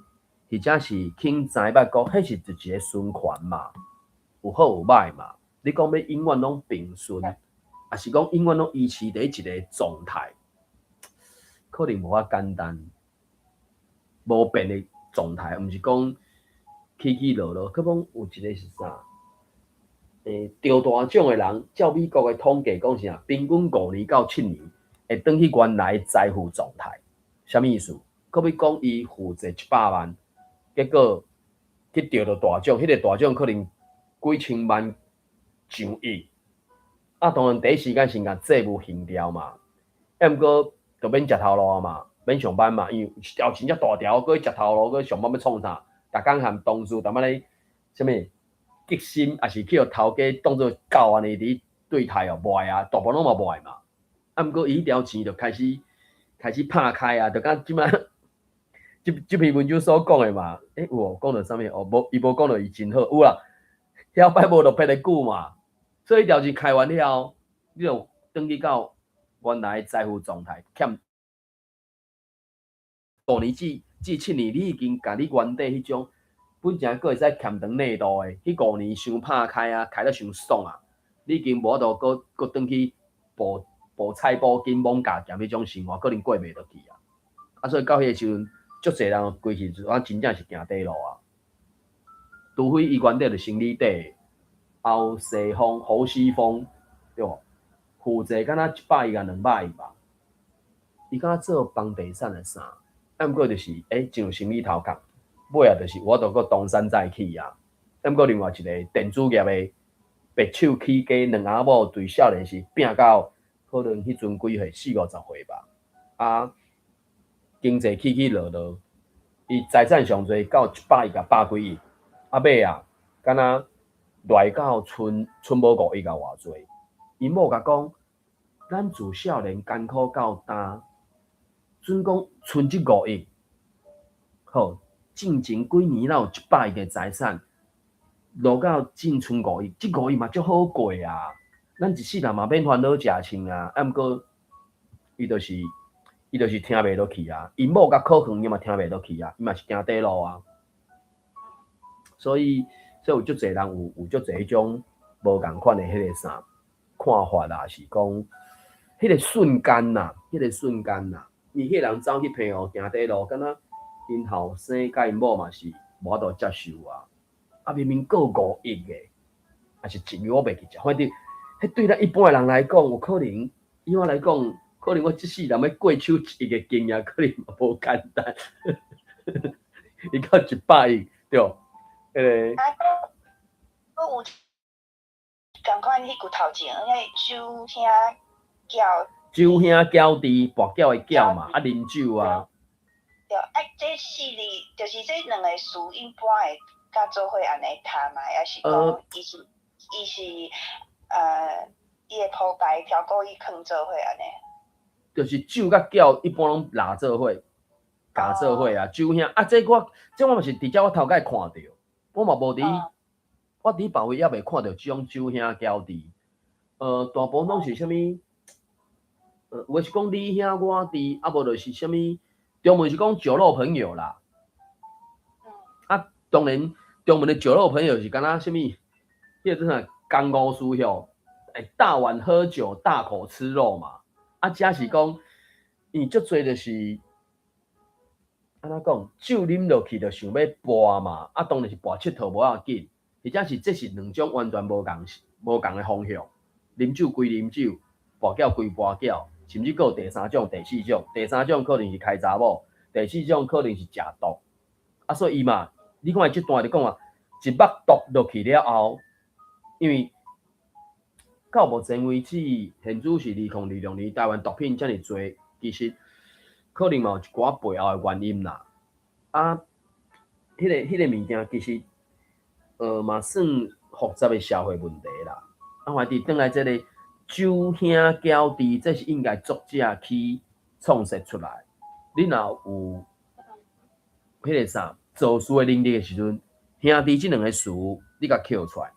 或者是肯知捌講，彼是就一個循環嘛，有好有歹嘛。你講欲永遠攏平順，抑是講永遠攏維持佇一個狀態，可能無遐簡單，無變的狀態，毋是講起起落落。可講有一個是啥？中大獎的人，照美國的統計講啥？平均5年到7年會轉去原來財富狀態。啥物意思？閣比講伊負債100萬，結果去中著大獎，彼個大獎可能幾千萬上億。啊，當然第一時間先共債務還掉嘛，抑毋過就免食頭路啊嘛，免上班嘛，因為一條錢遮大條，閣去食頭路，閣上班欲創啥？逐工和同事踮仔咧啥物激心，抑是去予頭家當做狗按呢佇對待哦，無愛啊，大部分攏嘛無愛嘛。啊，毋過伊彼條錢就開始拍開啊，就敢這擺這篇文章所講的嘛，欸，有哦，講著啥物？哦，無，伊無講著伊真好，有啦，遐擺無就騙得久嘛。所以條錢開完了後，你就轉去到原來財富狀態，欠5年至7年，你已經共你原底彼種本前閣會使欠長內度的，彼五年傷拍開啊，開得傷爽啊，你已經無法度閣閣轉去補補菜補金罔加減彼種生活，可能過袂落去啊。啊，所以到彼個時陣，足濟人規氣就講真正是行短路啊。除非伊原底就生理底後世風侯西峰，對無？負債敢若100億抑200億吧。伊敢若做房地產的啥？啊，毋過就是真有生理頭殼，尾仔就是有法度閣東山再起啊。啊，毋過另外一個電子業的白手起家，兩翁仔某對少年時拚到可能彼陣幾歲，四五十歲吧。啊，經濟起起落落，伊財產上濟到100億抑百幾億，啊尾仔，敢若來到賰無5億抑偌濟。𪜶某共講，咱自少年艱苦到今，準講賰這五億，好，進前幾年咱有100億的財產，落到淨賰五億，這五億嘛足好過啊！咱一世人嘛免煩惱食穿啊，啊毋過，伊就是聽袂落去啊！𪜶某共考遠，伊嘛聽袂落去啊！伊嘛是行短路啊！所以有足濟人有足濟彼種無仝款的彼個啥看法啦，是講彼個瞬間啦，彼個瞬間啦，伊彼個人走去澎湖行短路，敢若𪜶後生佮𪜶某嘛是無法度接受啊！啊，明明閣有五億的，抑是一億我袂記得，反正彼對咱一般的人來講，有可能以我來講，可能我這世人欲過手一億的經驗，可能嘛無簡單。伊到100億，對無？彼個。啊，閣有仝款彼句頭前，彼酒兄餃。酒兄餃治，跋筊的筊嘛，啊，啉酒啊。對，啊，這四字就是這兩个詞，一般會佮做伙按呢讀嘛，抑是講伊是伊會鋪排調故意囥做伙按呢？就是酒佮餃一般攏拉做伙，咬做伙啊。酒兄啊，這我嘛是佇遮我頭擺看著，我嘛無佇，我佇別位猶未看著這種酒兄餃治。大部分攏是啥物？有的是講你兄我弟，啊無就是啥物？中文是講酒肉朋友啦。啊，當然中文的酒肉朋友是敢若啥物？彼個叫啥？江湖事吼，欸，大碗喝酒，大口吃肉嘛。啊，這是講，伊足濟就是，按怎講？酒啉落去就想欲跋嘛。啊，當然是跋𨑨迌無要緊，或者是這是兩種完全無仝的方向。啉酒歸啉酒，跋筊歸跋筊，甚至閣有第三種、第四種。第三種可能是開查某，第四種可能是食毒。啊，所以伊嘛，你看伊這段就講啊，一目毒落去了後，因為到目前為止，現主是2026年台灣毒品遮爾濟，其實可能嘛有一寡背後的原因啦。啊，彼個物件其實，嘛算複雜的社會問題啦。啊，反正轉來這個酒兄嬌弟，這是應該作者去創設出來。你若有彼個啥造詞的能力的時陣，兄弟這兩個詞你共抾出來，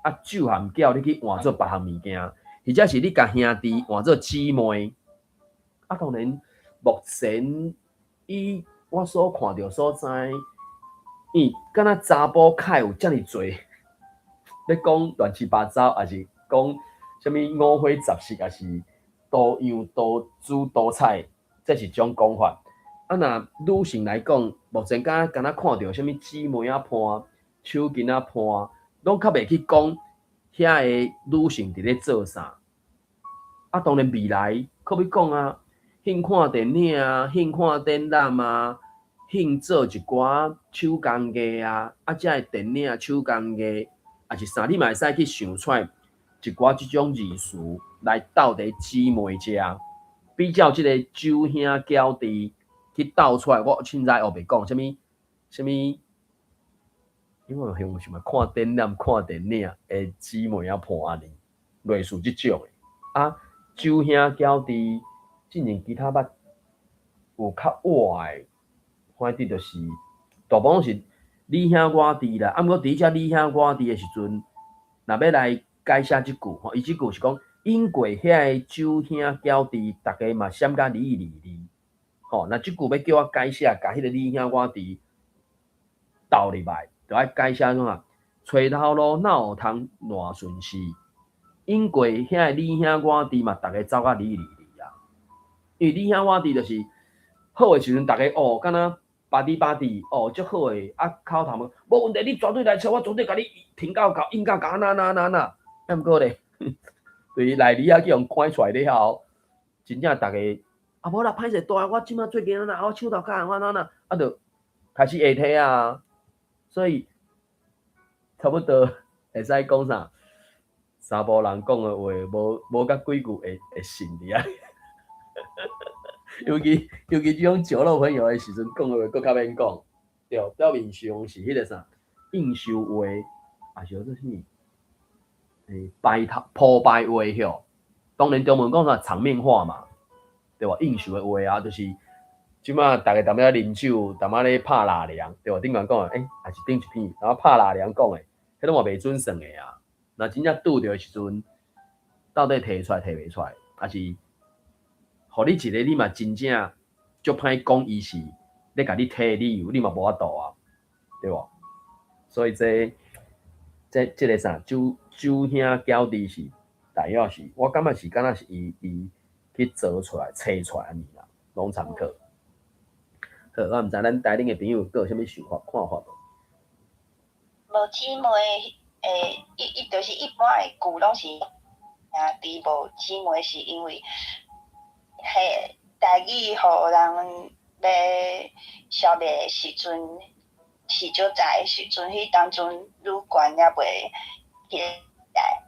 啊酒含嬌你去換做別項物件，或者是你共兄弟換做姊妹。啊，當然目前以我所看著所在，伊敢若查埔較有遮爾濟，咧講亂七八糟，抑是講啥物五花雜色，抑是多樣多姿多彩，這是一種講法。啊，若女性來講，目前敢若看著啥物姊妹仔伴、手巾仔伴，攏較袂去講遐个女性佇咧做啥。啊，當然未來閣欲講啊，興看電影啊，興看展覽啊，興做一寡手工藝啊，啊，這个電影、手工藝，抑是啥，你嘛會使去想出來一寡這種字詞來鬥佇姊妹遮，比較這个酒兄嬌弟去鬥出來，我凊彩烏白講啥物啥物，因為我想嘛看展覽、看電影的姊妹仔伴按呢，類似這種的。啊，酒兄嬌弟進前其他捌有較活的，反正就是大部分是你兄我弟啦。啊，毋過佇遮你兄我弟的時陣，若欲來改寫這句吼，伊這句是講飲過遐个酒兄嬌弟，逐家嘛閃甲離離離。吼，若這句欲叫我改寫，共彼个你兄我弟鬥入來，就愛改寫創啥？揣頭路哪有通爛順勢？飲過遐個你兄我弟嘛，逐家走甲離離離啊。因為你兄我弟就是好的時陣，逐家哦，敢若 buddy buddy 哦，足好的啊，口頭無問題，你絕對來揣我，絕對共你挺到到，應到到按怎按怎按怎。啊，毋過咧，對內裡仔去予趕出來了後，真正逐家啊無啦，歹勢大，我這馬最近按怎，我手頭較紅，按怎按怎，啊，就開始下體啊，所以差不多會使講啥？查埔人講的話，無甲幾句會信佇遐。尤其這種酒肉朋友的時陣講的話，閣較免講。對，表面上是彼個啥應酬話，抑是叫做啥物？欸，排頭鋪排話吼。當然中文講啥場面話嘛，對無？應酬的話啊，就是這馬逐家踮遐啉酒，踮仔咧拍拉涼，對無？頂懸講的，欸，抑是頂一篇，然後拍拉涼講的，彼攏嘛袂準算的啊。若真正拄著的時陣，到底提出來提袂出來，抑是予你一个，你嘛真正足歹講伊是咧共你提的理由，你嘛無法度啊，對無？所以這個啥酒兄嬌弟是大約是，我感覺是敢若是伊去做出來、揣出來按呢啦，攏參考。好，我毋知咱台頂的朋友閣有啥物想法、看法無？無姊妹，欸，伊就是一般的句攏是兄弟無姊妹，是因為彼台語予人欲消滅的時陣，是少在的時陣，彼當陣女權猶未起來。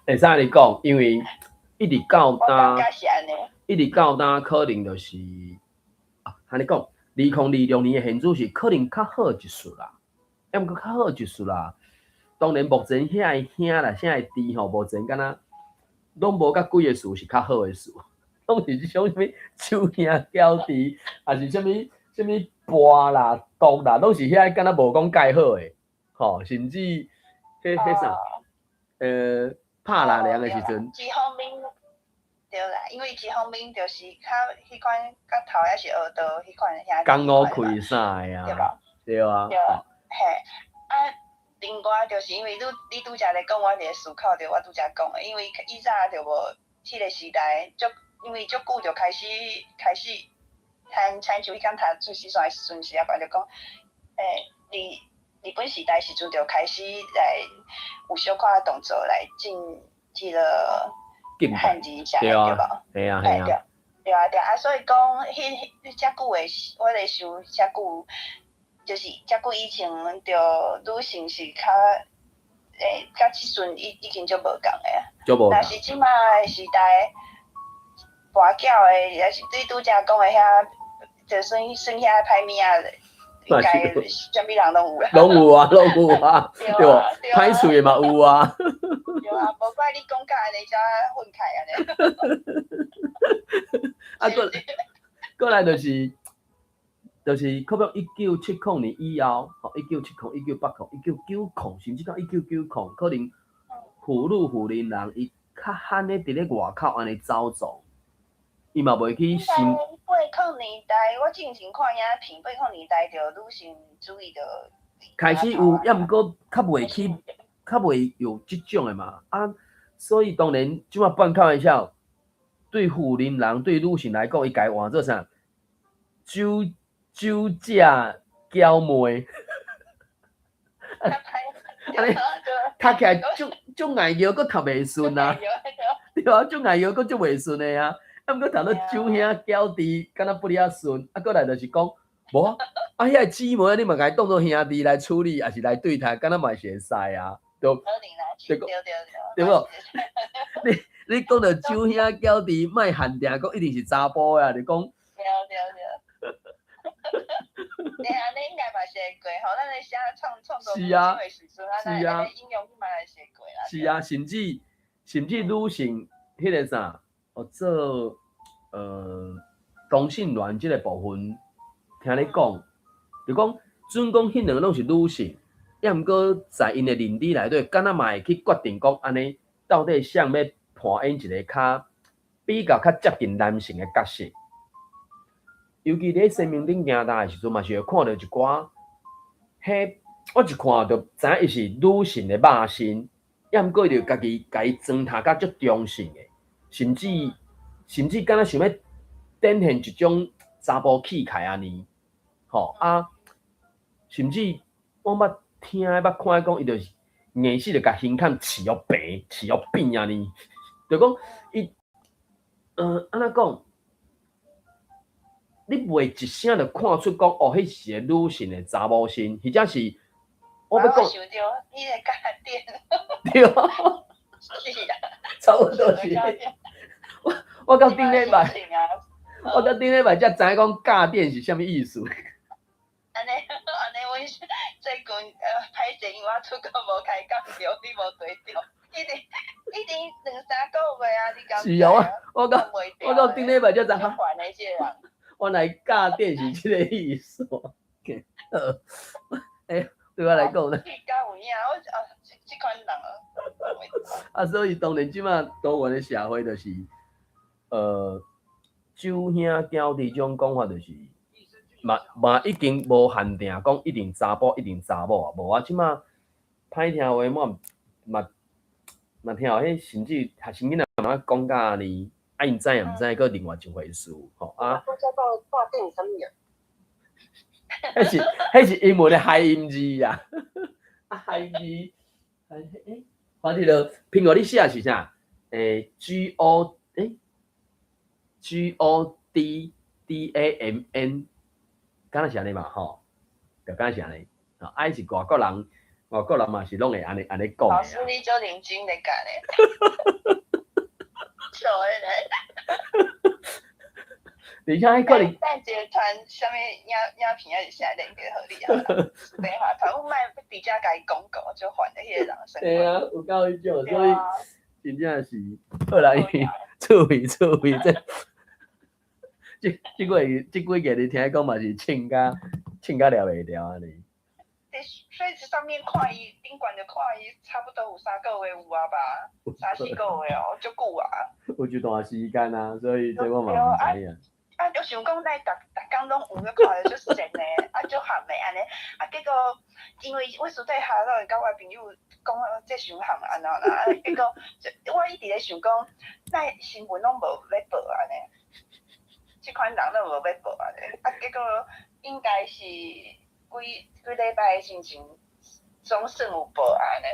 會使按呢講，因為一直到我感覺是按呢。一直到今可能就是啊，按呢講，2026年的現主是可能較好一絲啦，抑毋過較好一絲啦。當然目前遐个兄啦，遐个弟吼，目前敢若攏無佮幾个詞是較好的詞，攏是這種啥物酒兄嬌弟，抑是啥物啥物伴啦、毒啦，攏是遐敢若無講蓋好的，吼，甚至彼啥，拍拉涼的時陣。一方面對啦，因為一方面就是較彼款較頭抑是學道彼款兄弟江湖開啥的啊？對無？對啊。對啊，嘿，啊，另外就是因為你拄才咧講，我佇咧思考著我拄才講的，因為以早就無彼個時代，足因為足久就開始，親像彼工讀出師線的時陣時啊，就講，欸，日日本時代時陣就開始來有小可動作來進這个漢字寫對無？嘿啊，嘿啊。對對啊對啊，所以講，彼遮久的，我咧想遮久，就是遮久以前，著女性是較，欸，佮這陣已經足無仝的啊。若是這馬的時代，跋筊的，抑是對拄才講的遐，就算遐歹物仔，應該啥物人攏有啦。攏有啊，攏有啊，對無？歹喙的嘛有啊。對啊，啊，無怪你講甲按呢才憤慨按呢。啊，閣來就是可能1970年以後，吼，1970、1980、1990，甚至到1990，可能婦女婦人人伊較罕咧佇咧外口按呢走動，伊嘛袂去想。八空年代，我進前看影片，八空年代就女性主義就開始有，抑毋過較袂去，較袂有這種的嘛。啊，所以當然，這馬半開玩笑，對婦人人對女性來講，伊共伊換做啥？酒酒駕嬌妹。按呢讀起來足足硬搖，閣讀袂順啊！對啊，足硬搖，閣足袂順的啊！啊，毋過讀到酒兄嬌弟，敢若不哩仔順。啊，閣來就是講，無啊，啊，遐個姊妹，你嘛共伊當做兄弟來處理，抑是來對待，敢若嘛是會使啊？對，對對無？你講著酒兄嬌弟，莫限定講一定是查埔的啊，就講。對對對。對啊，你應該嘛是會過吼，咱咧寫創作文章的時陣，啊，咱按呢應用嘛是會過啦。是啊，甚至女性彼个啥，哦做同性戀這个部分，聽你講，就講準講彼兩个攏是女性，抑毋過在𪜶的認知內底，敢若嘛會去決定講按呢，到底誰欲扮演一個較比較較接近男性的角色。尤其佇咧生命頂行動的時陣，嘛是會看著一寡，彼我一看就知影伊是女性的肉身，抑毋過伊就家己共伊裝扮甲足中性的，甚至敢若想欲展現一種查埔氣概按呢，吼啊，甚至我捌聽捌看講，伊就是硬死就共胸坎刺予平，刺予扁按呢，就講伊，按怎講？你袂一聲就看出講哦，彼是一個女性的查某身，或者是我欲講。我想著彼个鉸電。對啊。是啊。差不多是。我到頂禮拜才知影講鉸電是啥物意思。按呢按呢，阮最近歹勢，因為我出國無開講著，你無對著，一直一直兩三個月啊，你敢是啊，我到頂禮拜才知影。煩的這個人。原來鉸電是這个意思。好，欸，對我來講呢。敢有影，我哦，這款人啊。啊，所以當然這馬多元的社會就是，酒兄嬌弟這種講法就是，嘛已經無限定講一定查埔一定查某啊，無啊，這馬歹聽話，我嘛聽予彼甚至學生囡仔嘛講甲按呢，啊𪜶知也毋知，閣另外一回事吼啊。我才講鉸電是啥物啊？彼是英文的諧音字啊，啊諧音字，欸，反正就蘋果你寫是啥？欸，G O 欸，G O D D A M N，敢若是按呢嘛吼？就敢若是按呢，啊，伊是外國人，外國人嘛是攏會按呢按呢講的。老師，你足認真咧教咧，笑的咧。而且彼可能。等一下傳啥物影片抑是啥連結予你啊？電話團，我莫佇遮共伊廣告，足煩的彼个人。對啊，有夠彼種，所以真正是好啦，趣味趣味，這幾個你聽講嘛是凊甲掠袂牢按呢。佇 Face 上面看伊，頂懸就看伊，差不多有3個月有啊吧，三四個月哦，足久啊。有一段時間啊，所以這我嘛毋知影。啊，就想講咱逐逐工攏有咧看著足神的，啊足譀的按呢，啊結果因為我私底下攏會佮我朋友講這傷譀按怎啦，啊結果我一直咧想講，哪新聞攏無咧報按呢，這款人攏無咧報按呢，啊結果應該是幾幾禮拜之前總算有報按呢。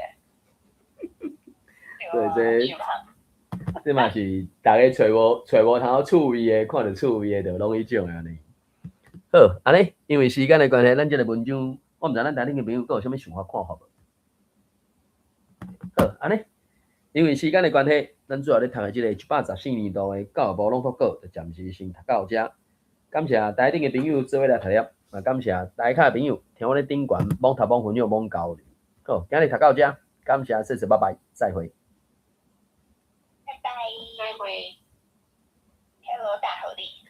對，這嘛是逐家揣無通趣味的，看著趣味的，就攏彼種按呢。好，按呢，因為時間的關係，咱這个文章，我毋知咱台頂的朋友閣有啥物想法看法無？好，按呢，因為時間的關係，咱主要咧讀的這个114年度的教育部朗讀稿，就暫時先讀到遮。感謝台頂的朋友做伙來讀了，嘛感謝台跤的朋友聽我咧頂懸，罔讀罔分享罔交流。好，今日讀到遮，感謝，謝謝，拜拜，再會。再會。Hello，大合力。